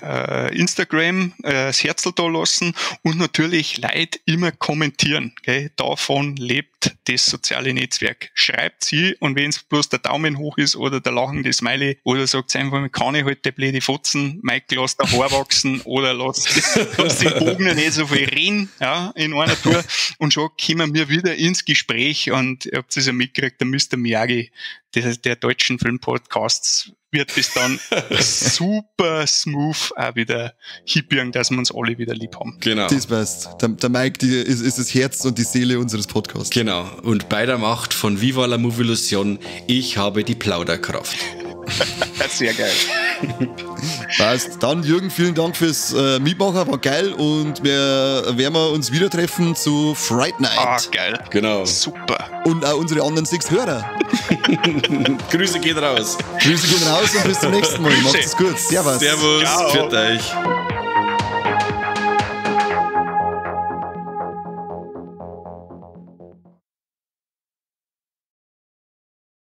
Instagram das Herzl da lassen und natürlich Leute immer kommentieren. Gell? Davon lebt das soziale Netzwerk. Schreibt sie und wenn es bloß der Daumen hoch ist oder der lachende Smiley oder sagt einfach, kann ich halt der blöde Fotzen, Mike, lass der Haar wachsen oder lass den Bogen nicht so viel reden, ja, in einer Tour und schon kommen wir wieder ins Gespräch und ihr habt es ja mitgekriegt, der Mr. Miyagi der deutschen Filmpodcasts wird es dann super smooth auch wieder hinbiegen, dass wir uns alle wieder lieb haben. Genau. Das passt. Der Mike ist das Herz und die Seele unseres Podcasts. Genau. Und bei der Macht von Viva la Movilusion, ich habe die Plauderkraft. Sehr geil. Passt. Dann Jürgen, vielen Dank fürs Mitmachen, war geil und wir werden uns wieder treffen zu Fright Night. Ah, geil. Genau. Super. Und auch unsere anderen 6 Hörer. Grüße gehen raus. Grüße gehen raus und bis zum nächsten Mal. Macht's gut. Servus. Servus. Ciao. Pfiat euch.